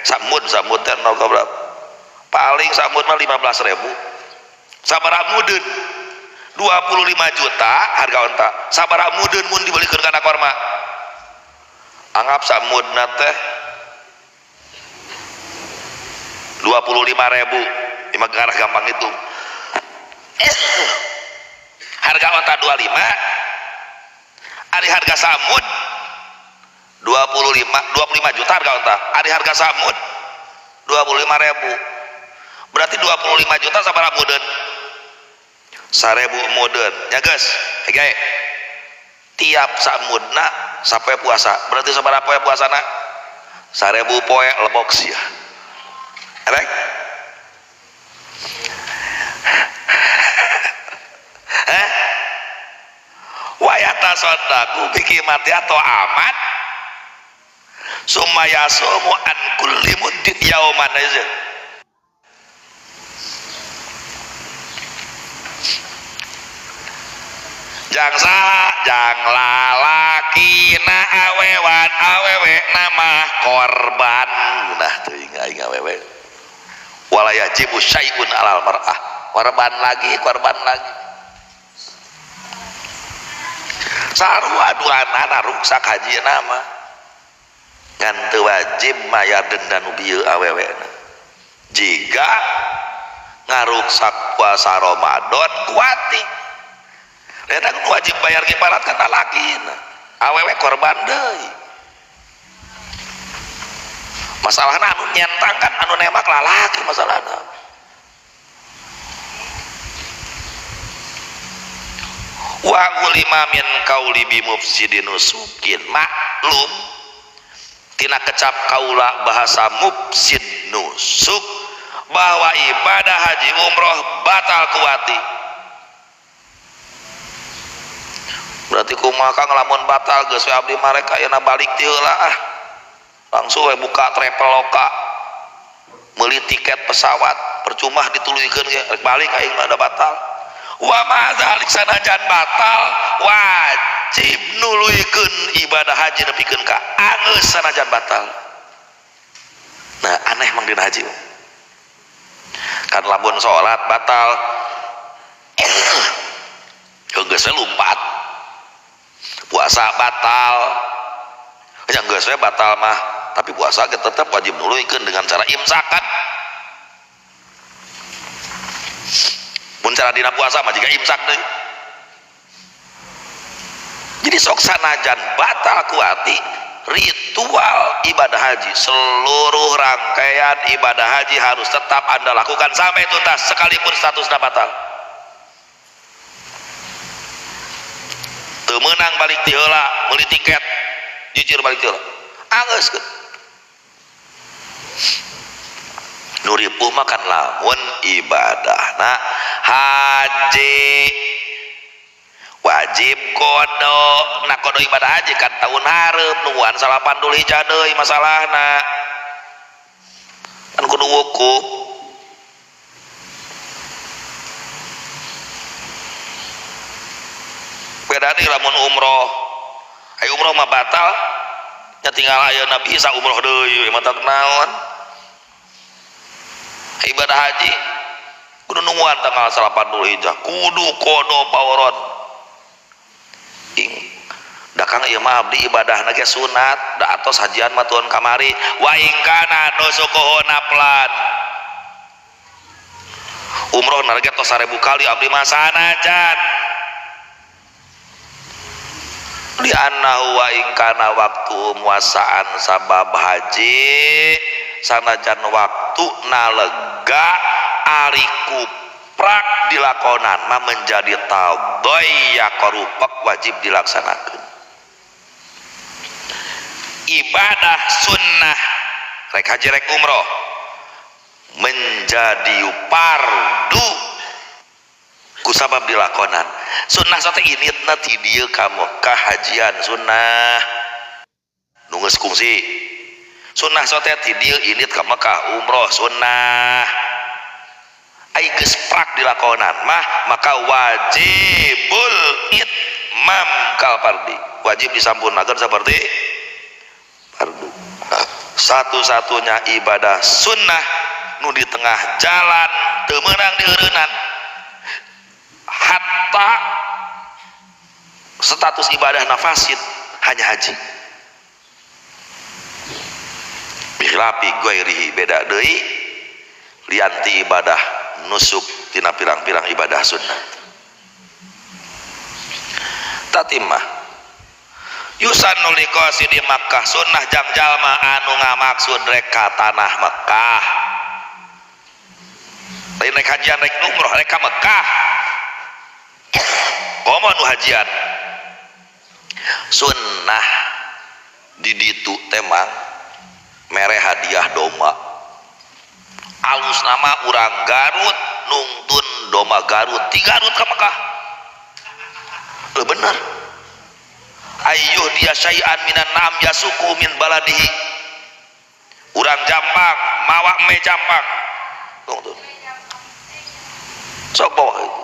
Samud, samud teh 0 berapa? Paling samud mah 15.000. Sabaraha mudeun? 25 juta harga onta. Sabaraha mudeun mun dibelikeun kana korma? Anggap samudna teh 25.000. Ima garah gampang itu. Harga onta 25, ari harga samud 25 juta harga onta. Ari harga samud 25.000. Berarti 25 juta sabaraha mudeun? 1.000 mudeun. Ya guys, oke. Tiap samudna sampai puasa. Berarti sabaraha poe puasana? 1.000 poe lebok sia. Erek? Hah? Wa yatasaddaqu biqimati atau aman summa yasumu an kulli muddin yauman. Jang saha jang lalakina awewan awewe nama korban. Nah teuing aing awewe. Wala yajibu syai'un alal mar'ah. Korban lagi, korban lagi. Sarua duanana ruksak haji nama. Ngan teu wajib mayar denda nu bieu awewena. Jika ngaruksak puasa Ramadan kuati. Eta wajib bayar kiparat kan lalakina. Awewe korban deui. Masalahna anu nyentang kan anu nembak lalaki masalahna. Wa ulima min kauli bi mufsidin nusukin maklum tina kecap kaula bahasa mufsid nusuk Bahwa ibadah haji umroh batal kuati. Berarti kumaha Kang lamun batal geus we abdi marek ayeuna balik ti heula ah. Langsung we buka Traveloka. Meuli tiket pesawat percuma dituluykeun ge rek balik aing mah da batal. Wa ma zalik sanajan batal wajib nuluykeun ibadah haji nepikeun ka anggeus sanajan batal. Nah aneh mang dina haji. Kan lamun salat batal geus we lumpat. Puasa batal. Yang geus we batal mah, tapi puasa ge tetep wajib nuluykeun dengan cara imsakan. Mun cara dina puasa mah jiga imsak deui. Jadi sok sanajan batal kuati ritual ibadah haji, seluruh rangkaian ibadah haji harus tetap Anda lakukan sampai tuntas sekalipun statusnya batal. Teu meunang balik ti heula meuli tiket, jujur balik ti heula. Anggeus keun. Nu ripuh mah kan lamun ibadahna haji wajib kodo, nah kodo ibadah haji kan tahun hareup nungguan 8 Dzulhijjah deui masalahna kan kudu wukuf. Beda deui lamun umroh, ai umroh mah batal nya tinggal ayeuna bisa umroh deui mah tak naon. Ibadah haji kudu nungguan tanggal 8 Dzulhijjah kudu kodo pauron. Ing da Kang ieu mah abdi ibadahna ge sunat da atos hajian mah tuan kamari wa ing kana nusukuhu naflan. Umroh na ge tos 1000 kali abdi mah sanajan li annahu wa ing kana waktu muasaan sabab haji sanajan waktu nalega ari kuprak dilakonan mah menjadi tadayya korupek wajib dilaksanakan. Ibadah sunnah rek haji rek umroh menjadi fardu kusabab dilakonan. Sunnah sate initna ti dieu ka Mekah hajian sunnah nu geus kungsi. Sunnah sote ti dieu init ka Mekah umroh sunnah. Ai geus prak dilakonan mah maka wajibul itmam kal fardi, wajib disampurnakeun seperti fardu. Satu-satunya ibadah sunnah nu di tengah jalan teu meunang dieureunnan hatta status ibadah nafasid hanya haji. Bikhilafi ghairihi beda deui lianti ibadah nusuk tina pirang-pirang ibadah sunnah. Tatimah yusannu liqasidi Makkah sunnah jang jalma anu ngamaksud rek ka tanah Mekah. Lain rek hajian rek umroh rek ka Mekah. Komo nu hajian sunnah di ditu teh mang mere hadiah domba. Alus nama urang Garut nungtun domba Garut ti Garut ka Mekah. Leuh bener. Ayyuh dia syai'an minan nam yasuku min baladihi. Urang Jampang mawa me Jampang. Nungtun. Sok bawa itu.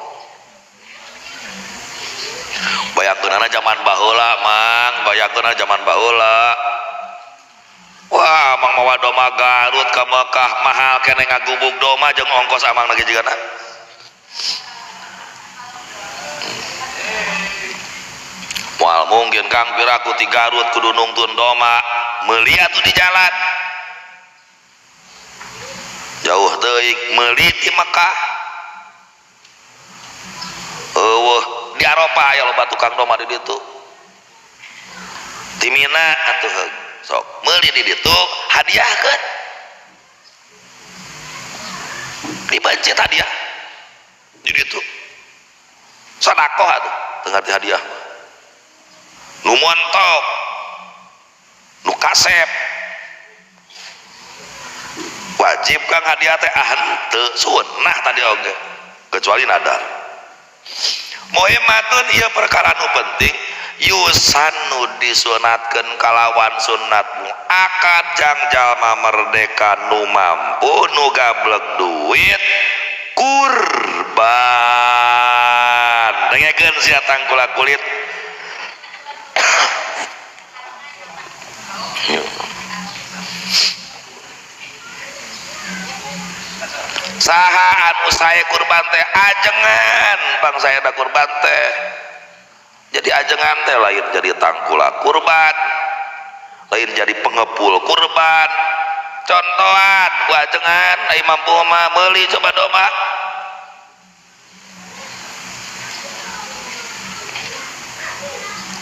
Bayangkeunana zaman baheula mang, bayangkeunana zaman baheula. Wah, amang mawa domba Garut ka Mekah mahal keneh ngagubug domba jeung ongkos amang lagi jigana. Moal mungkin Kang piraku ti Garut kudu nungtun domba, meuli atuh di jalan. Jauh teuing meuli ti Mekah. Eueuh di Arafah aya loba tukang domba di ditu. Ti Mina atuh heug. Sok meuli di ditu hadiahkeun. Dipencet hadiah di ditu. Sedekah atuh teu ngarti hadiah. Nu montok, nu kasep. Wajib kang hadiah teh ah henteu, sunnah tadi oge kecuali nadar. Muhimmatun ieu perkara nu penting yusannu disunatkeun kalawan sunat muakkad jang jalma merdeka nu mampu nu gablek duit kurban. Dengekeun sia tangkula kulit. Saha anu sae kurban teh ajengan bangsa eta kurban teh. Jadi ajengan teh lain jadi tangkula kurban, lain jadi pengepul kurban. Contohan ku ajengan ai mampu mah meuli coba domba.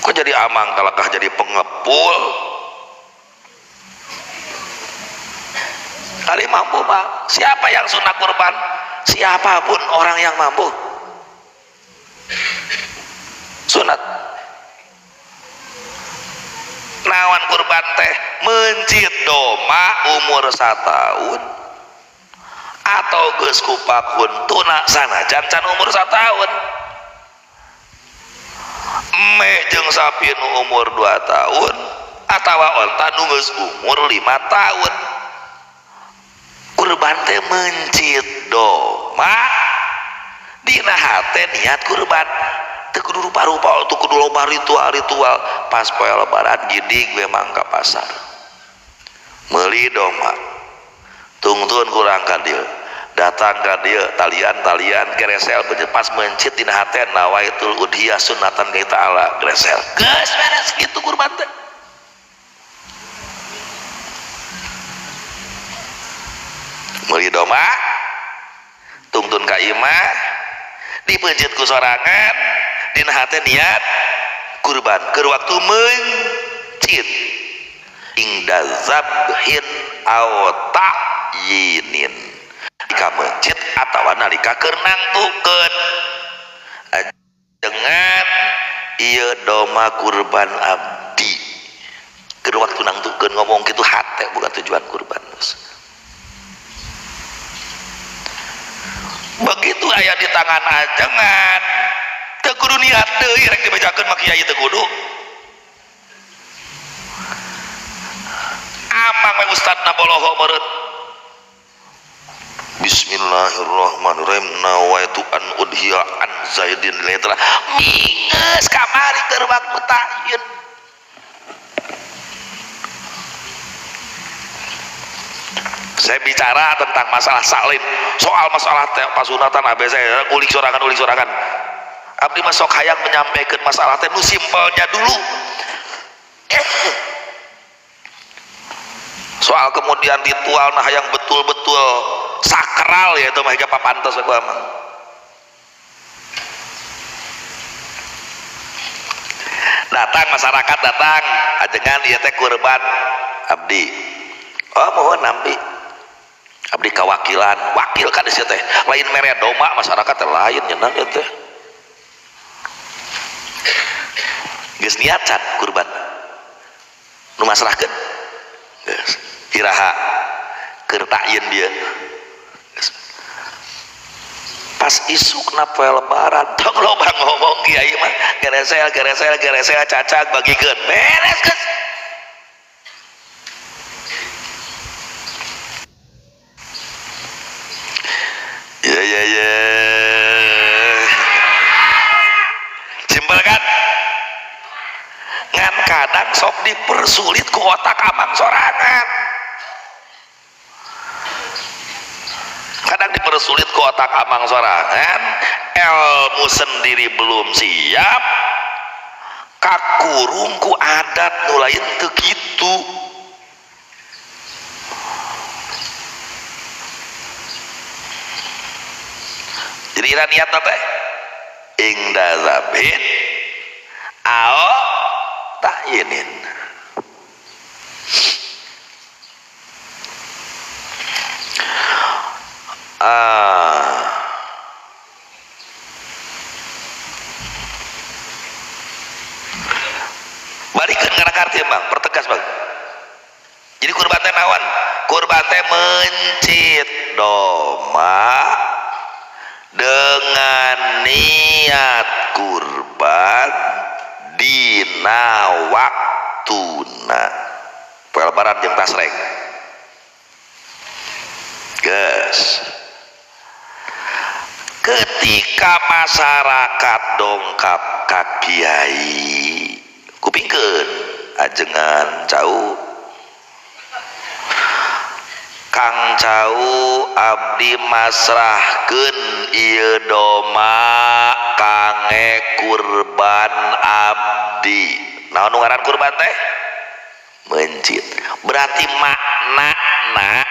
Kok jadi amang kalakah jadi pengepul? Kali mampu mah siapa yang sunnah kurban? Siapapun orang yang mampu sunat. Nawan kurban teh mencit domba umur 1 tahun atau geus kupak huntuna sanajan can umur 1 tahun. Meh jeung sapi nu umur 2 tahun atawa onta nu geus umur 5 tahun. Kurban teh mencit domba dina hate niat kurban. Teu kudu rupa-rupa, teu kudu loba ritual-ritual. Pas poe lebaran gidig we mang ka pasar meuli domba, tungtun kurang ka dieu, datang ka dieu talian-talian geresel pas mencit dina hate nawaitul udhiyah sunatan ka ta'ala geresel geus beres kitu kurban teh. Meuli domba tungtun ka imah dipencit ku sorangan dina hate niat kurban keur waktu mencit ingda zabhin aw ta'yinin nalika mencit atawa nalika keur nangtukeun. Dengan ieu domba kurban abdi keur waktu nangtukeun ngomong kitu hate bukan tujuan kurban. Begitu aya di tangan ajengan teu kudu niat deui rek dibejakeun mah kiai teu kudu. Amang we ustadna boloho meureun. Bismillahirrahmanirrahim nawaitu an udhiya an Zaidin letra minges kamari keur waktu ta'yin. Saya bicara tentang masalah salin, soal masalah pasunatan ABC ulik sorangan. Abdi mah sok hayang menyampaikan masalah teh nu simpelnya dulu. Soal kemudian ritual nah yang betul-betul sakral ya itu mah higa papantes aku amang. Datang masyarakat datang ajengan ieu teh kurban abdi. Oh mohon nampi. Abdi kawakilan, wakil kan ieu teh. Lain mere domba masyarakat teh lain nyeunang ieu teh. Geus niat can kurban. Nu masrahkeun. Geus iraha keur takyin dia. Pas isukna poe lebaran tong loba ngomong kiai mah geresel geresel geresel cacag bagikeun beres geus. Ya ya ya. Simpel kan? Ngan kadang sok dipersulit ku otak amang sorangan. Kadang dipersulit ku otak amang sorangan, ilmu sendiri belum siap, kakurung ku adat nu lain teu kitu. Jadi ira niatna teh ingda zabin ao ta'yinin. Balikeun kana karti bang, pertegas bang. Jadi kurban teh naon? Kurban teh mencit doma dengan niat kurban dina waktuna. Poe lebaran jeung tasrek. Geus. Ketika masyarakat dongkap ka kiai, kupingkeun ajengan cau. Kang Cau abdi masrahkeun ieu doma kange kurban abdi. Naon nu ngaran kurban teh? Mencit. Berarti maknana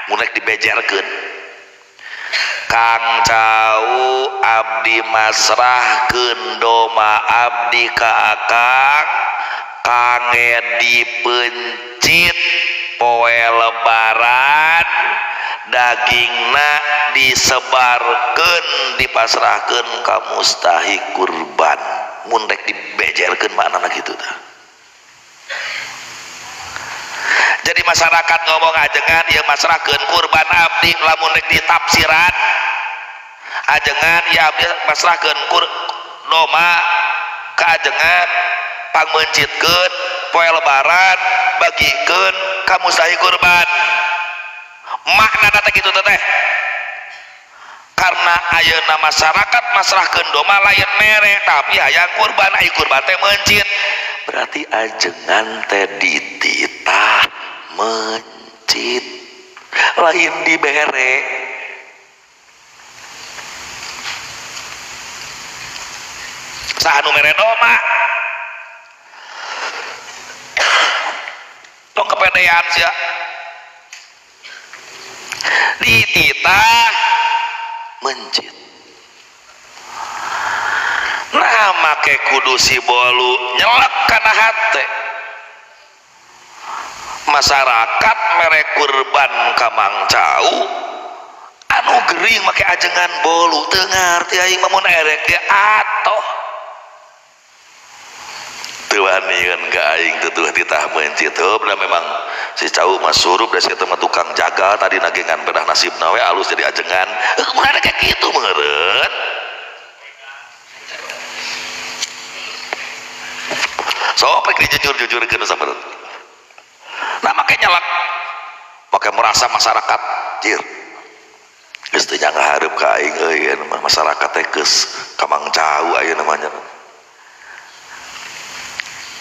mun rek dibejerkeun. Kang Cau abdi masrahkeun doma abdi ka akang kange dipencit poe lebaran dagingna disebarkeun dipasrahkeun ka mustahik kurban. Mun rek dibejerkeun maknana kitu tah. Jadi masyarakat ngomong ajengan ieu masrahkeun kurban abdi, lamun rek ditafsiran ajengan ieu abdi masrahkeun doma ka ajengan pangmencitkeun poe lebaran bagikeun ka mustahik kurban. Maknana teh kitu teh. Karena ayeuna masyarakat masrahkeun doma lain mere tapi hayang kurban, ai kurban teh mencit. Berarti ajengan teh dititah mencit lain dibere. Saha nu mere doma? Tong kepedean sia. Dititah mencit. Nah make kudu si bolu nyelek kana hate. Masyarakat mere kurban ka Mang Cau anu gering make ajengan bolu teu ngarti aing mah mun erek ge atoh. Teu wanian ka aing teu titah mencit. Heuh da memang si Cau mah surup da si eta mah tukang jagal tadi nagengan pedah nasibna we alus jadi ajengan. Heuh kumaha rek kitu meureun. Sok rek dijujur-jujurkeun sabareuh. Nah make nyelak, make merasa masyarakat jir. Geus teu nyahareup ka aing euy mah masyarakat teh geus ka Mang Cau ayeuna mah nya.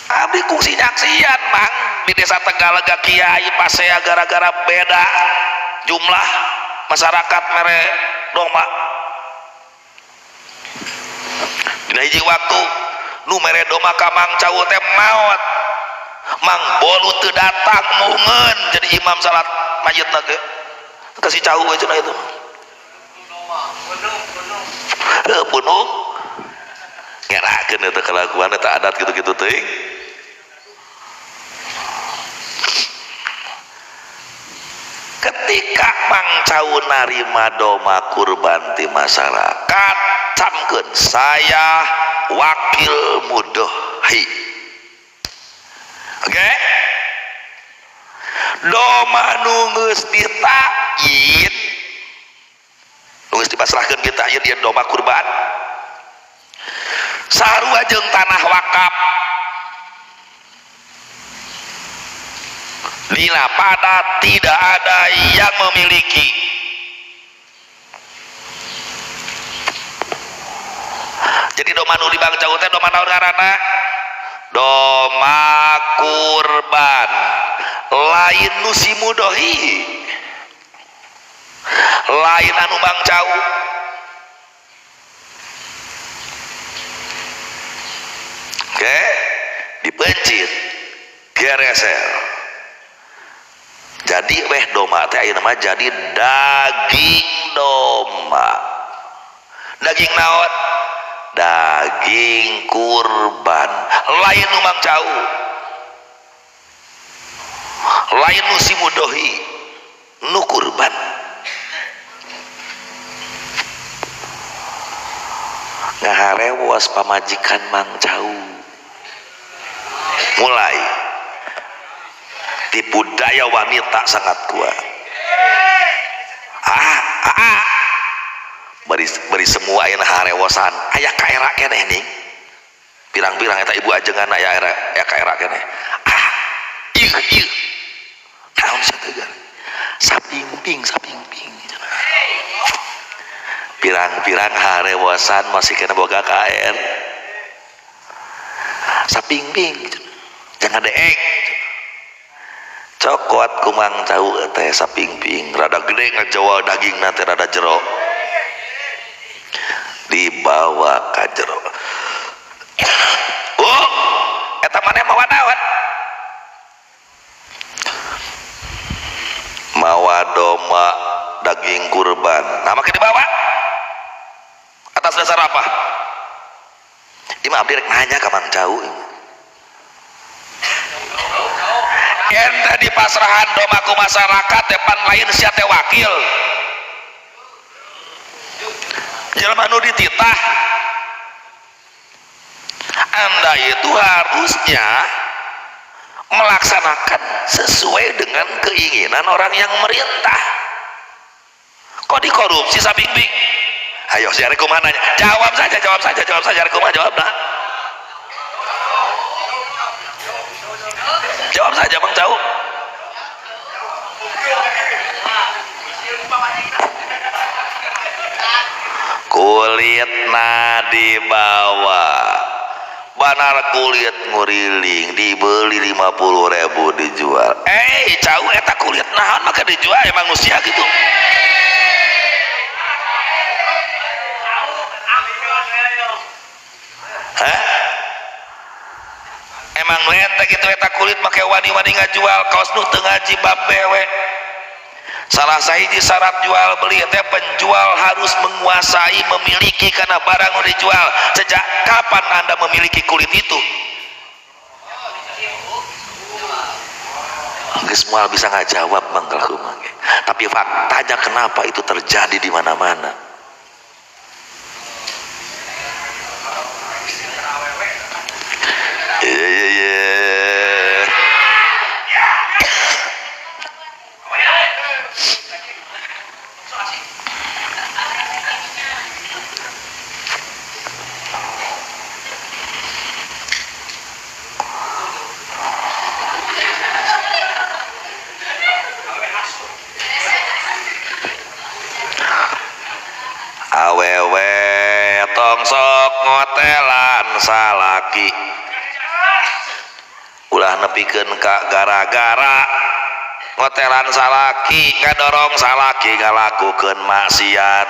Abdi kungsi nyaksian Mang di desa Tegalega kiai pasea gara-gara beda jumlah masyarakat mere doma. Dina hiji waktu nu mere doma ka Mang Cau teh maot. Mang Bolu teu datang mungeun jadi imam salat mayitna ge. Kasih cau we cenah itu. Heuh punung. Ngerakeun eta kalakuan eta adat kitu-kitu teuing. Ketika Mang Cau narima doma kurban ti masyarakat, camkeun saya wakil mudohi. Oke? Doma nu geus ditain, nu geus dipasrahkeun kita ieu dia doma kurban. Sarua jeung tanah wakaf. Dina pada tidak ada yang memiliki. Jadi doma nu di Bang Cau teh doma naon ngaranna? Doma kurban. Lain nu si mudohi. Lain anu Bang Cau. Oke, dipencit, gereser. Jadi weh doma teh ayeuna mah jadi daging doma. Daging naon? Daging kurban. Lain nu Mang Cau. Lain nu si mudohi, nu kurban. Ngaharewos pamajikan Mang Cau. Mulai tipu daya wanita sangat kuat. Ah, ah, ah. Bari semua ayeuna harewosan aya kaera keneh ning. Pirang-pirang eta ibu ajengan aya era aya kaera keneh. Ah, ieu ieu. Naon sategar? Sapingping sapingping. Pirang-pirang harewosan masih kena boga KR. Sapingping jangan deek. Cokot kumang cau teh sapingping rada gede ngajawa dagingna teh rada jero. Dibawa ka jero. Oh, eta maneh mawa naon? Mawa domba daging kurban. Nah, make dibawa. Atas dasar apa? Imam abdi rek nanya ka Mang Cau. Ente di pasrahan domba ku masyarakat depan lain sia teh wakil. Jelema nu dititah. Anda itu harusnya melaksanakan sesuai dengan keinginan orang yang merintah. Kok dikorupsi sapingping? Ayo si arek kumaha nanya? Jawab saja, jawab saja, jawab saja arek kumaha jawab nah. Jawab saja Bang Cau. Kulitna dibawa. Banar kulit nguriling dibeli 50.000 dijual. Cau eta kulit naon maka dijual emang manusia gitu. Hah? Emang lente gitu eta kulit make wani-wani ngajual kaos nu teu ngaji bab bewe. Salah sahiji syarat jual beli teh penjual harus menguasai memiliki karena barang nu dijual. Sejak kapan Anda memiliki kulit itu? Geus moal bisa ngajawab Bang kalau mah. Tapi faktanya kenapa itu terjadi di mana-mana? Iya. Awewe tong sok ngotelan salaki ulah nepikeun ka gara-gara ngotelan salaki ngadorong salaki ngalakukeun maksiat.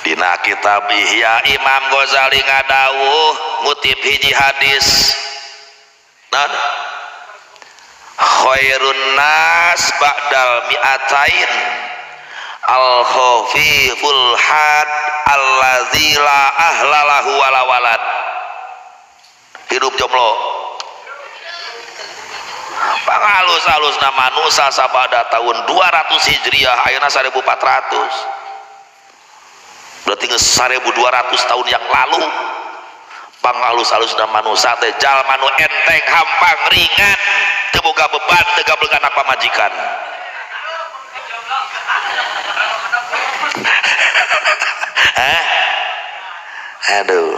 Dina kitab Ihya Imam Ghazali ngadawuh ngutip hiji hadis. Naon? Khairun nas ba'dal mi'atain al khafiful had allazi la ahla lahu wala walad. Hidup jomblo pangalus-alusna manusa sabada tahun 200 Hijriah ayeuna 1400, berarti geus 1200 tahun yang lalu. Pangalus-alusna manusa teh jalma nu enteng hampang ringan teu boga beban teu gablek anak pamajikan. Hah? Aduh.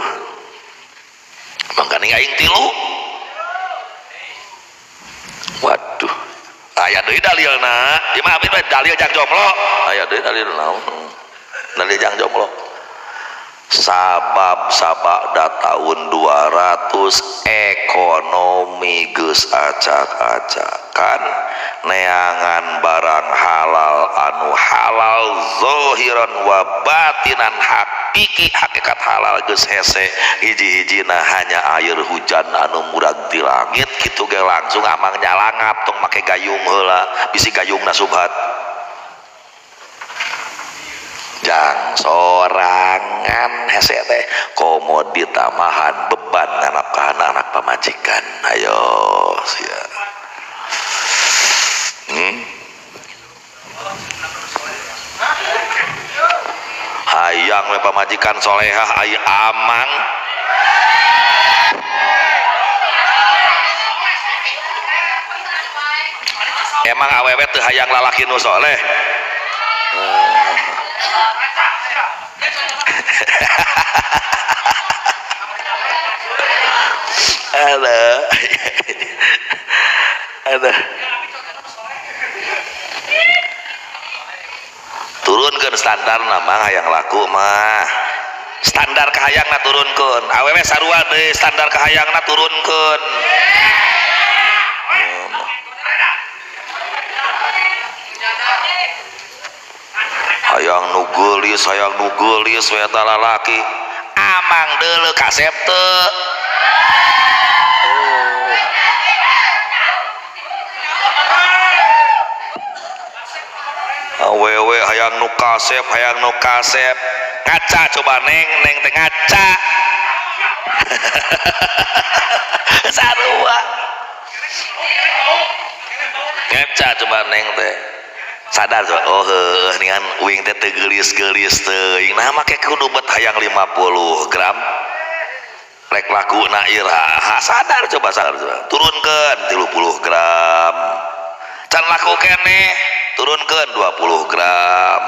Mangkane aing tilu. Waduh. Aya deui dalilna. Ieu mah abdi dalil jang jomblo. Aya deui dalil naon? Dalil jang jomblo. Sabab sabada tahun 200 ekonomi geus acak-acakan neangan barang halal anu halal zahiran wa batinan hakiki hakikat halal geus hese hiji-hijina hanya air hujan anu murag ti langit kitu ge langsung amang nyalangap tong make gayung heula bisi gayungna subhat. Jang sorangan hese teh komo ditamahan beban nganapkahan anak pamajikan. Ayo sia. Hayang we pamajikan solehah ai amang. Emang awewe teu hayang lalaki nu soleh? Ada. Ada. Turunkeun standarna mah hayang laku mah. Standar kahayangna turunkeun. Awewe sarua deui standar kahayangna turunkeun. Hayang nu geulis we eta lalaki. Amang deuleu kasep teu. Awewe hayang nu kasep, hayang nu kasep. Ngaca coba neng, neng teh ngaca. Sarua. Ngaca coba neng teh. Sadar coba, oh heueuh ningan uing teh teu geulis-geulis teuing. Nah make kudu bet hayang 50 gram. Rek lakuna iraha. Sadar coba, sadar coba. Turunkeun 30 gram. Can laku keneh, turunkeun 20 gram.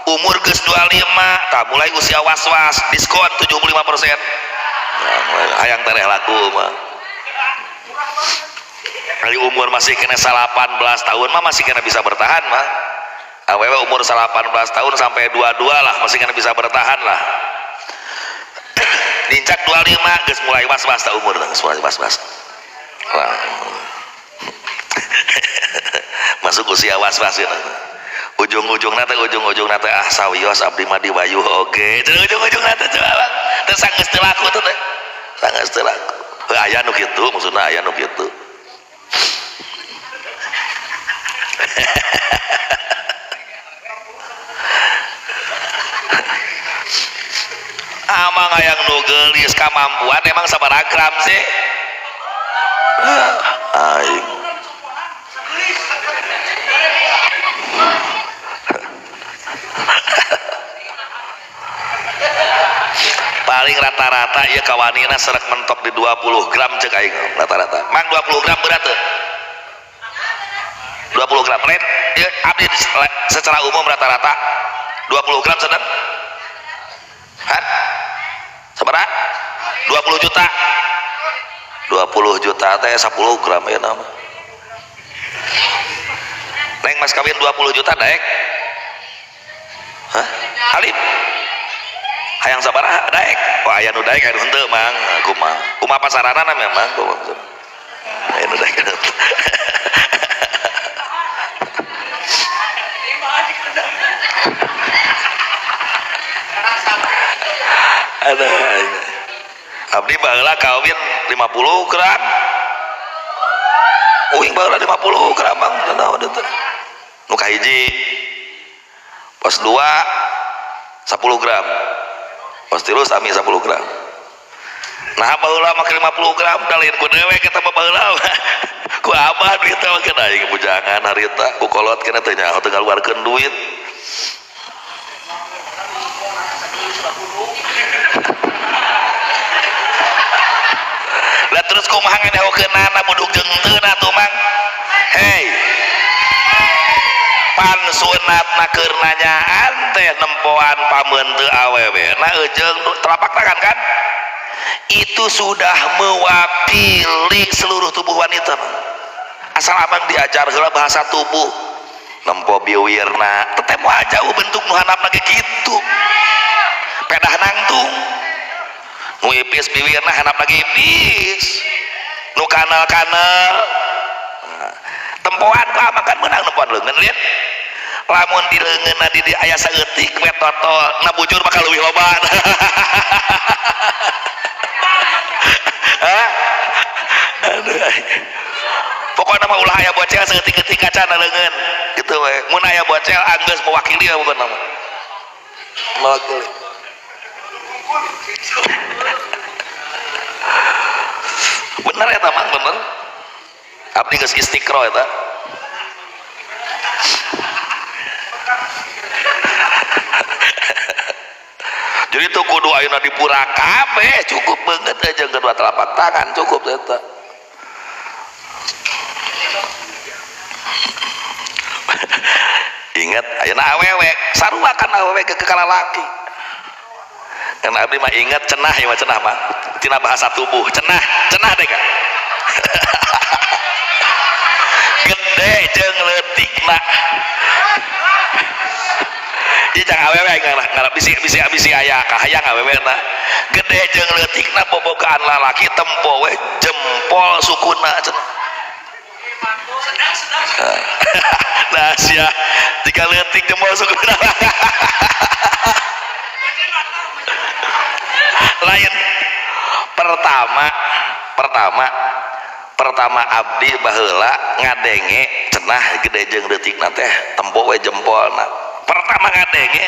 Umur geus 25, tah mulai usia was-was, diskon 75%. Nah, mulai hayang tereh laku mah. Kali umur masih kena 18 tahun mah masih kena bisa bertahan mah. Awewe umur 18 tahun sampai 22 lah masih kena bisa bertahan lah. Nincak 25 geus mulai was-was tah umur, geus mulai was-was. Wah. Masuk usia was-was ya. Ujung-ujungna teh, ujung-ujungna teh ah sawios abdi mah diwayuh oge. Cenah ujung-ujungna teh coba bang. Teh sanggeus teu laku teh teh. Sanggeus teu laku. Heuh aya nu kitu, maksudna aya nu kitu. Amang hayang nu geulis kamampuan emang sabaraha gram sih? Aing. Paling rata-rata ieu kawanina serek mentok di 20 gram cek aing rata-rata. Mang 20 gram berat teu? 20 gram lain ieu abdi secara umum rata-rata 20 gram sedang. Han? Sabaraha? 20 juta. 20 juta teh 10 gram ya nama. Neng mas kawin 20 juta daek. Hah? Halim? Hayang sabaraha daek? Wah aya nu daek aya nu henteu mang. Kumaha? Kumaha pasaranana memang kumaha. Aya nu daek aya nu henteu. Aduh. Abdi baheula kawin 50 gram. Uing baheula 50 gram bang. Naon teh? Nu kahiji. Pos 2 10 gram. Pos 3 sami 10 gram. Nah baheula make 50 gram da lain ku dewek eta mah baheula. Ku abah duit teh make aing bujangan harita ku kolot kana teh nyaho teu ngaluarkeun duit. Lah terus kumaha nganehokeunana buduk jeung henteu atuh mang. Hei. Pan sunatna keur nanyaan teh nempoan pameunte awewe na jeung telapak tangan kan? Itu sudah mewakili seluruh tubuh wanita. Asal amang diajar heula bahasa tubuh. Nempo biwirna, teteh moal jauh bentuk nu handapna ge kitu. Pedah nangtung. Nu ipis biwirna handapna ge ipis. Nu kanal-kanal. Nah, tempoan ku amang kan meunang nempoan leungeun lieur. Lamun di leungeunna di aya saeutik we totol, na bujur bakal leuwih loba. Hah? Aduh. Pokokna mah ulah aya bocel saeutik-eutik kacana leungeun. Kitu we. Mun aya bocel anggeus mewakili we pokokna mah. Mewakili. Bener eta mang, bener. Abdi geus istiqro eta. Jadi tuh kudu ayeuna dipura kabeh, cukup banget aja kedua telapak tangan cukup eta. Ingat ayeuna awewe sarua kan awewe ke kalalaki. Karena abdi mah ingat cenah ya mah cenah mah tina bahasa tubuh cenah cenah deh kan. Gede jeung leutikna. Ieu jang awewe ngarap bisi bisi bisi aya kahayang awewe na. Gede jeung leutikna bobogaan lalaki tempo we jempol sukuna cenah. Nah sia jika leutik jempol sukuna. Lain pertama abdi baheula ngadenge cenah gede jeung leutikna teh tempo we jempolna. Pertama ngadenge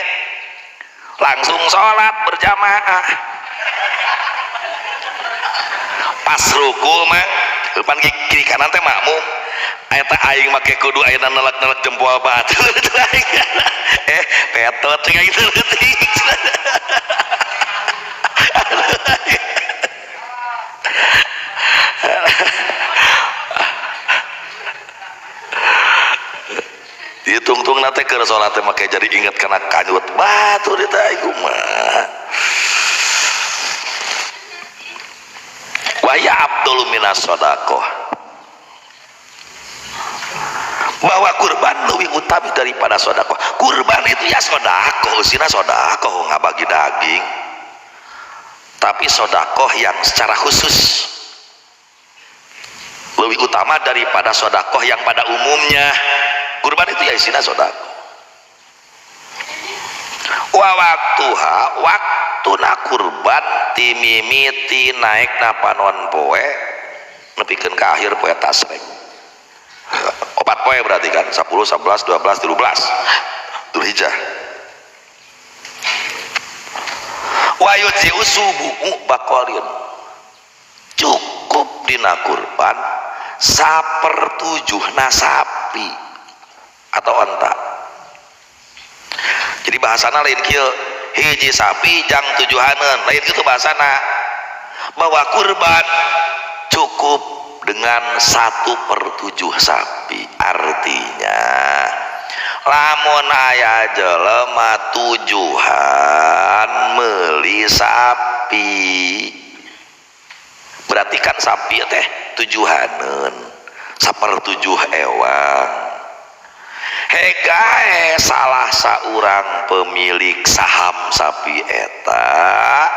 langsung salat berjamaah. Pas ruku mah depan kiri kanan teh makmum. Eta aing make kudu ayeuna nelek-nelek jempol batu. Petot cing aing leutik. Ditungtung nate keur salat teh make jadi inget kana kanyut batu di teh aing mah. Wa ya abdul minas sadaqah. Bahwa kurban lebih utama daripada sedekah. Kurban itu ya sedekah, usina sedekah ngabagi daging. Tapi sedekah yang secara khusus lebih utama daripada sedekah yang pada umumnya. Kurban itu ya isina sedekah. Wa waktuha waktuna kurban timimiti naikna panon poe nepikeun ka akhir poe tasrek. 4 poe berarti kan 10, 11, 12, 13 Dzulhijjah. Wa yujzi'u subu'u baqalin. Cukup dina kurban 1/7 sapi atau onta. Jadi bahasana lain kieu, hiji sapi jang tujuhaneun, lain kitu bahasana. Bahwa kurban cukup dengan 1/7 sapi. Artinya lamun aya jelema tujuhan meuli sapi, berarti kan sapi teh tujuhaneun 1/7 ewang. Hegae salah saurang pemilik saham sapi eta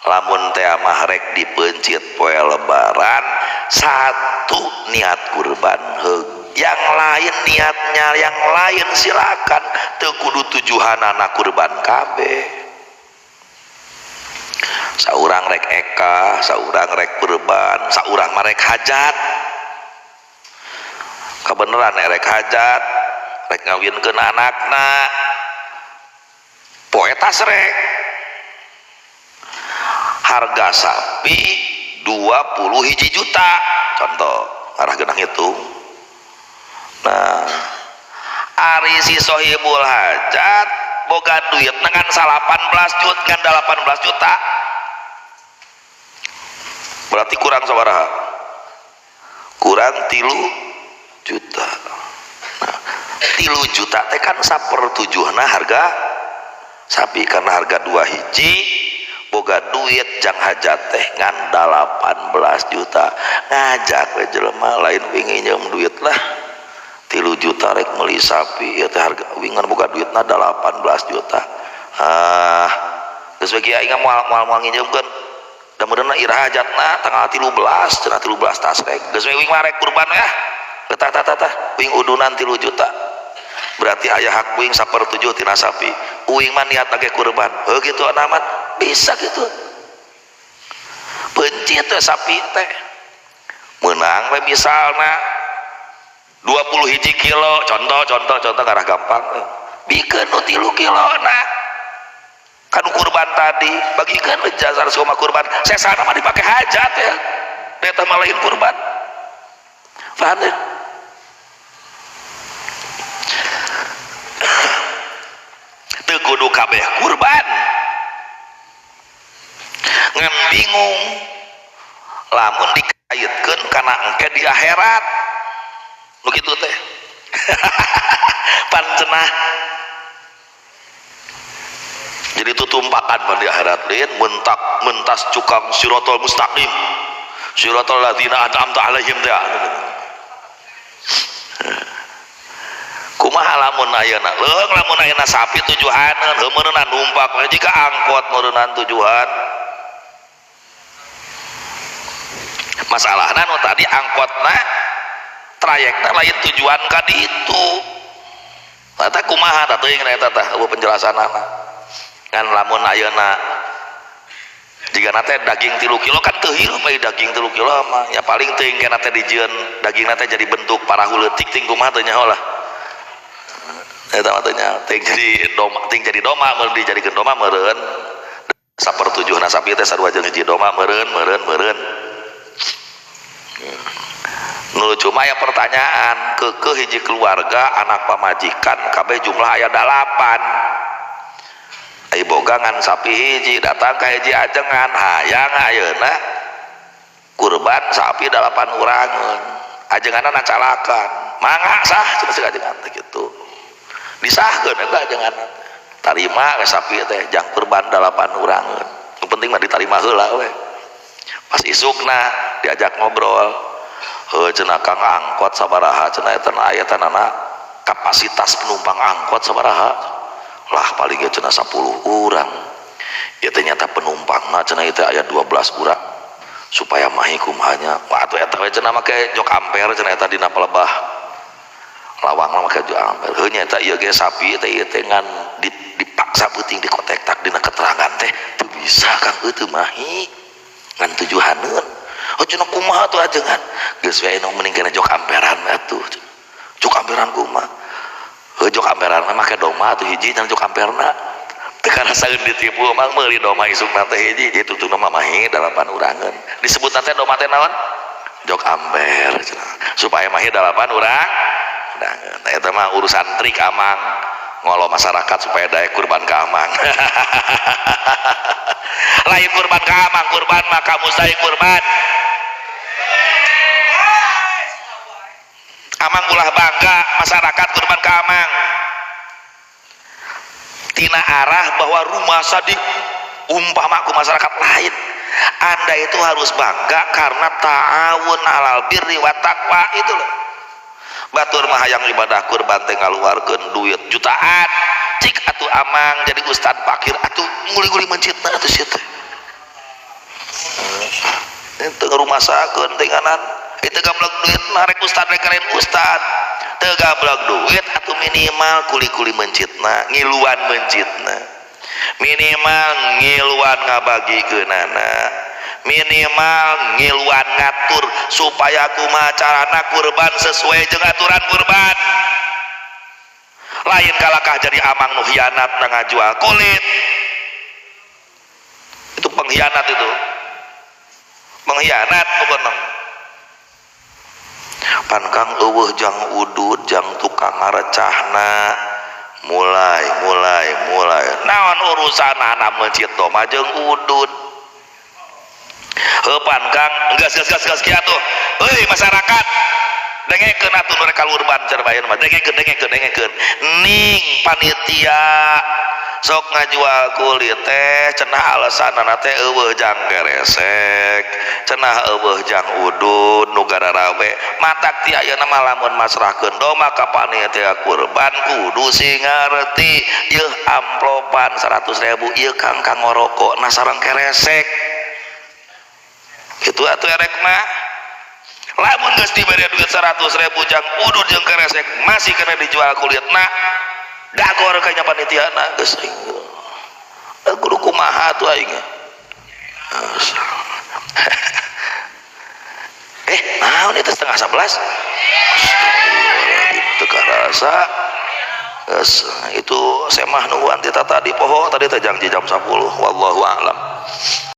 lamun teh mah rek dipencit poe lebaran satu niat kurban heug, yang lain niatnya yang lain silakan, teu kudu tujuhanana kurban kabeh. Saurang rek eka, saurang rek kurban, saurang mah rek hajat. Kebeneran rek hajat, rek ngawinkeun anakna poe tasrek. Harga sapi 21 juta contoh, arah genah hitung. Nah, ari si sohibul hajat boga duit dengan 18 juta, ngan 18 juta, berarti kurang sabaraha? Kurang 3 juta. Nah, 3 juta teh kan 1/7 harga sapi, karena harga 2 hiji boga duit jang hajat teh ngan 18 juta. Ngajak we jelema lain wingi nginjem duit lah 3 juta rek meuli sapi ieu teh harga wingan boga duitna 18 juta. Ah, geus we kieu aing moal nginjemkeun. Da meureunna iraha hajatna tanggal 13 cenah 13 tasrek. Geus we wing mah rek kurban ya. Tah tah tah tah wing udunan 3 juta. Berarti aya hak wing 1/7 tina sapi. Uing mah niat lagi kurban. Heuh kitu amat bisa gitu. Pencit teh sapi teh menang we misalna 21 kilo, contoh contoh contoh ngarah gampang, bikeun nu 3 kilo na kan kurban tadi bagikeun we jasa soma kurban, sesana mah dipake hajat ya, eta mah lain kurban. Paham ya? Teu kudu kabeh kurban. Ngan bingung lamun dikaitkeun kana engke di akhirat nu kitu teh. Pan cenah jadi tutumpakan pan di akhirat lain mentak mentas cukang sirotol mustaqim sirotol ladzina an'amta alaihim teh. Kumaha lamun ayeuna leuheung lamun ayeuna sapi tujuhaneun heuh meureunna numpak jika angkot meureunnan tujuhan. Masalahna nu tadi angkotna trayekna lain tujuan ka ditu. Eta kumaha tah teuing eta tah eueuh penjelasanana. Ngan lamun ayeuna jigana teh daging 3 kilo kan teu hirup aya daging 3 kilo mah ya paling teuing kana teh dijieun dagingna teh jadi bentuk parahu leutik ting kumaha teu nyaho lah. Eta mah teu nyaho ting jadi doma ting jadi doma mun dijadikeun doma meureun sapertujuhna sapi teh sarua jeung hiji doma meureun meureun meureun. Nu lucu mah aya pertanyaan keukeuh hiji keluarga anak pamajikan kabeh jumlah aya 8. Ai boga ngan sapi hiji datang ka hiji ajengan hayang ayeuna kurban sapi 8 urangeun ajenganna calakan mangga sah cenah cek ajengan teh kitu disahkeun eta ajenganna tarima we sapi teh jang kurban 8 urangeun nu penting mah ditarima heula we. Pas isukna diajak ngobrol heuh cenah Kang angkot sabaraha cenah eta aya tanana kapasitas penumpang angkot sabaraha lah paling ge cenah 10 urang ieu teh nyata penumpangna cenah ieu teh aya 12 urang supaya mahi kumahanya wah atuh eta we cenah make jok ampere cenah eta dina palebah lawangna make jok ampere heuh nya eta ieu ge sapi teh ieu teh ngan dipaksa peuting dikotektak dina keterangan teh teu bisa Kang eueuh teu mahi ngan tujuhaneun oh cenah kumaha tuh ajengan geus we anu mending kana jok amperan atuh jok amperan kumaha heuh jok amperan mah make doma atuh hiji cenah jok amperna teu karasaeun ditipu mah meuli doma isukna teh hiji jadi tutuna mah mahi 8 urangeun disebutna teh doma teh naon jok amper cenah supaya mahi 8 urang urangeun nah eta mah urusan trik amang ngolo masyarakat supaya daek kurban ka amang. Lain kurban ka amang kurban mah ka musai kurban. Amang ulah bangga masyarakat kurban ka amang tina arah bahwa rumah sadik umpama ku masyarakat lain. Anda itu harus bangga karena ta'awun alal birri wa taqwa itu loh. Batur mah hayang ibadah kurban teh ngaluarkeun duit jutaan cik atuh amang jadi ustad fakir atuh nguli-nguli mencitna atuh sia teh teu ngarumasakeun teh nganan itu gablek duit mah rek ustad rek keren ustad teu gablek duit atuh minimal kuli-kuli mencitna ngiluan mencitna minimal ngiluan ngabagikeunana minimal ngiluan ngatur supaya kumaha carana kurban sesuai jeung aturan kurban lain kalakah jadi amang nu hianat na ngajual kulit itu pengkhianat itu pengkhianat pokokna pan Kang eueuh jang udud jang tukang ngarecahna mulai mulai mulai naon urusanana meuncit doma jeung udud heuh pan Kang geus geus geus geus kieu atuh euy masyarakat dengekeun atuh nu rek kalurban cenah bae mah dengekeun dengekeun dengekeun ning panitia sok ngajual kulit teh cenah alasanana teh eueuh jang keresek cenah eueuh jang udud nu gararawe matak ti ayeuna mah lamun masrahkeun doma ka panitia kurban kudu sing ngarti yeuh amplopan 100.000 ieu Kang kanggo rokok na sareng keresek kitu atuh erek mah lamun geus dibere duit 100.000 jang udud jeung keresek masih kena dijual kulitna dagor kayaknya panitia na geus aing kudu kumaha tuh aing naon itu 10:30 teu karasa geus itu semah nungguan ti tadi poho tadi teh jam 10 wallahu a'lam.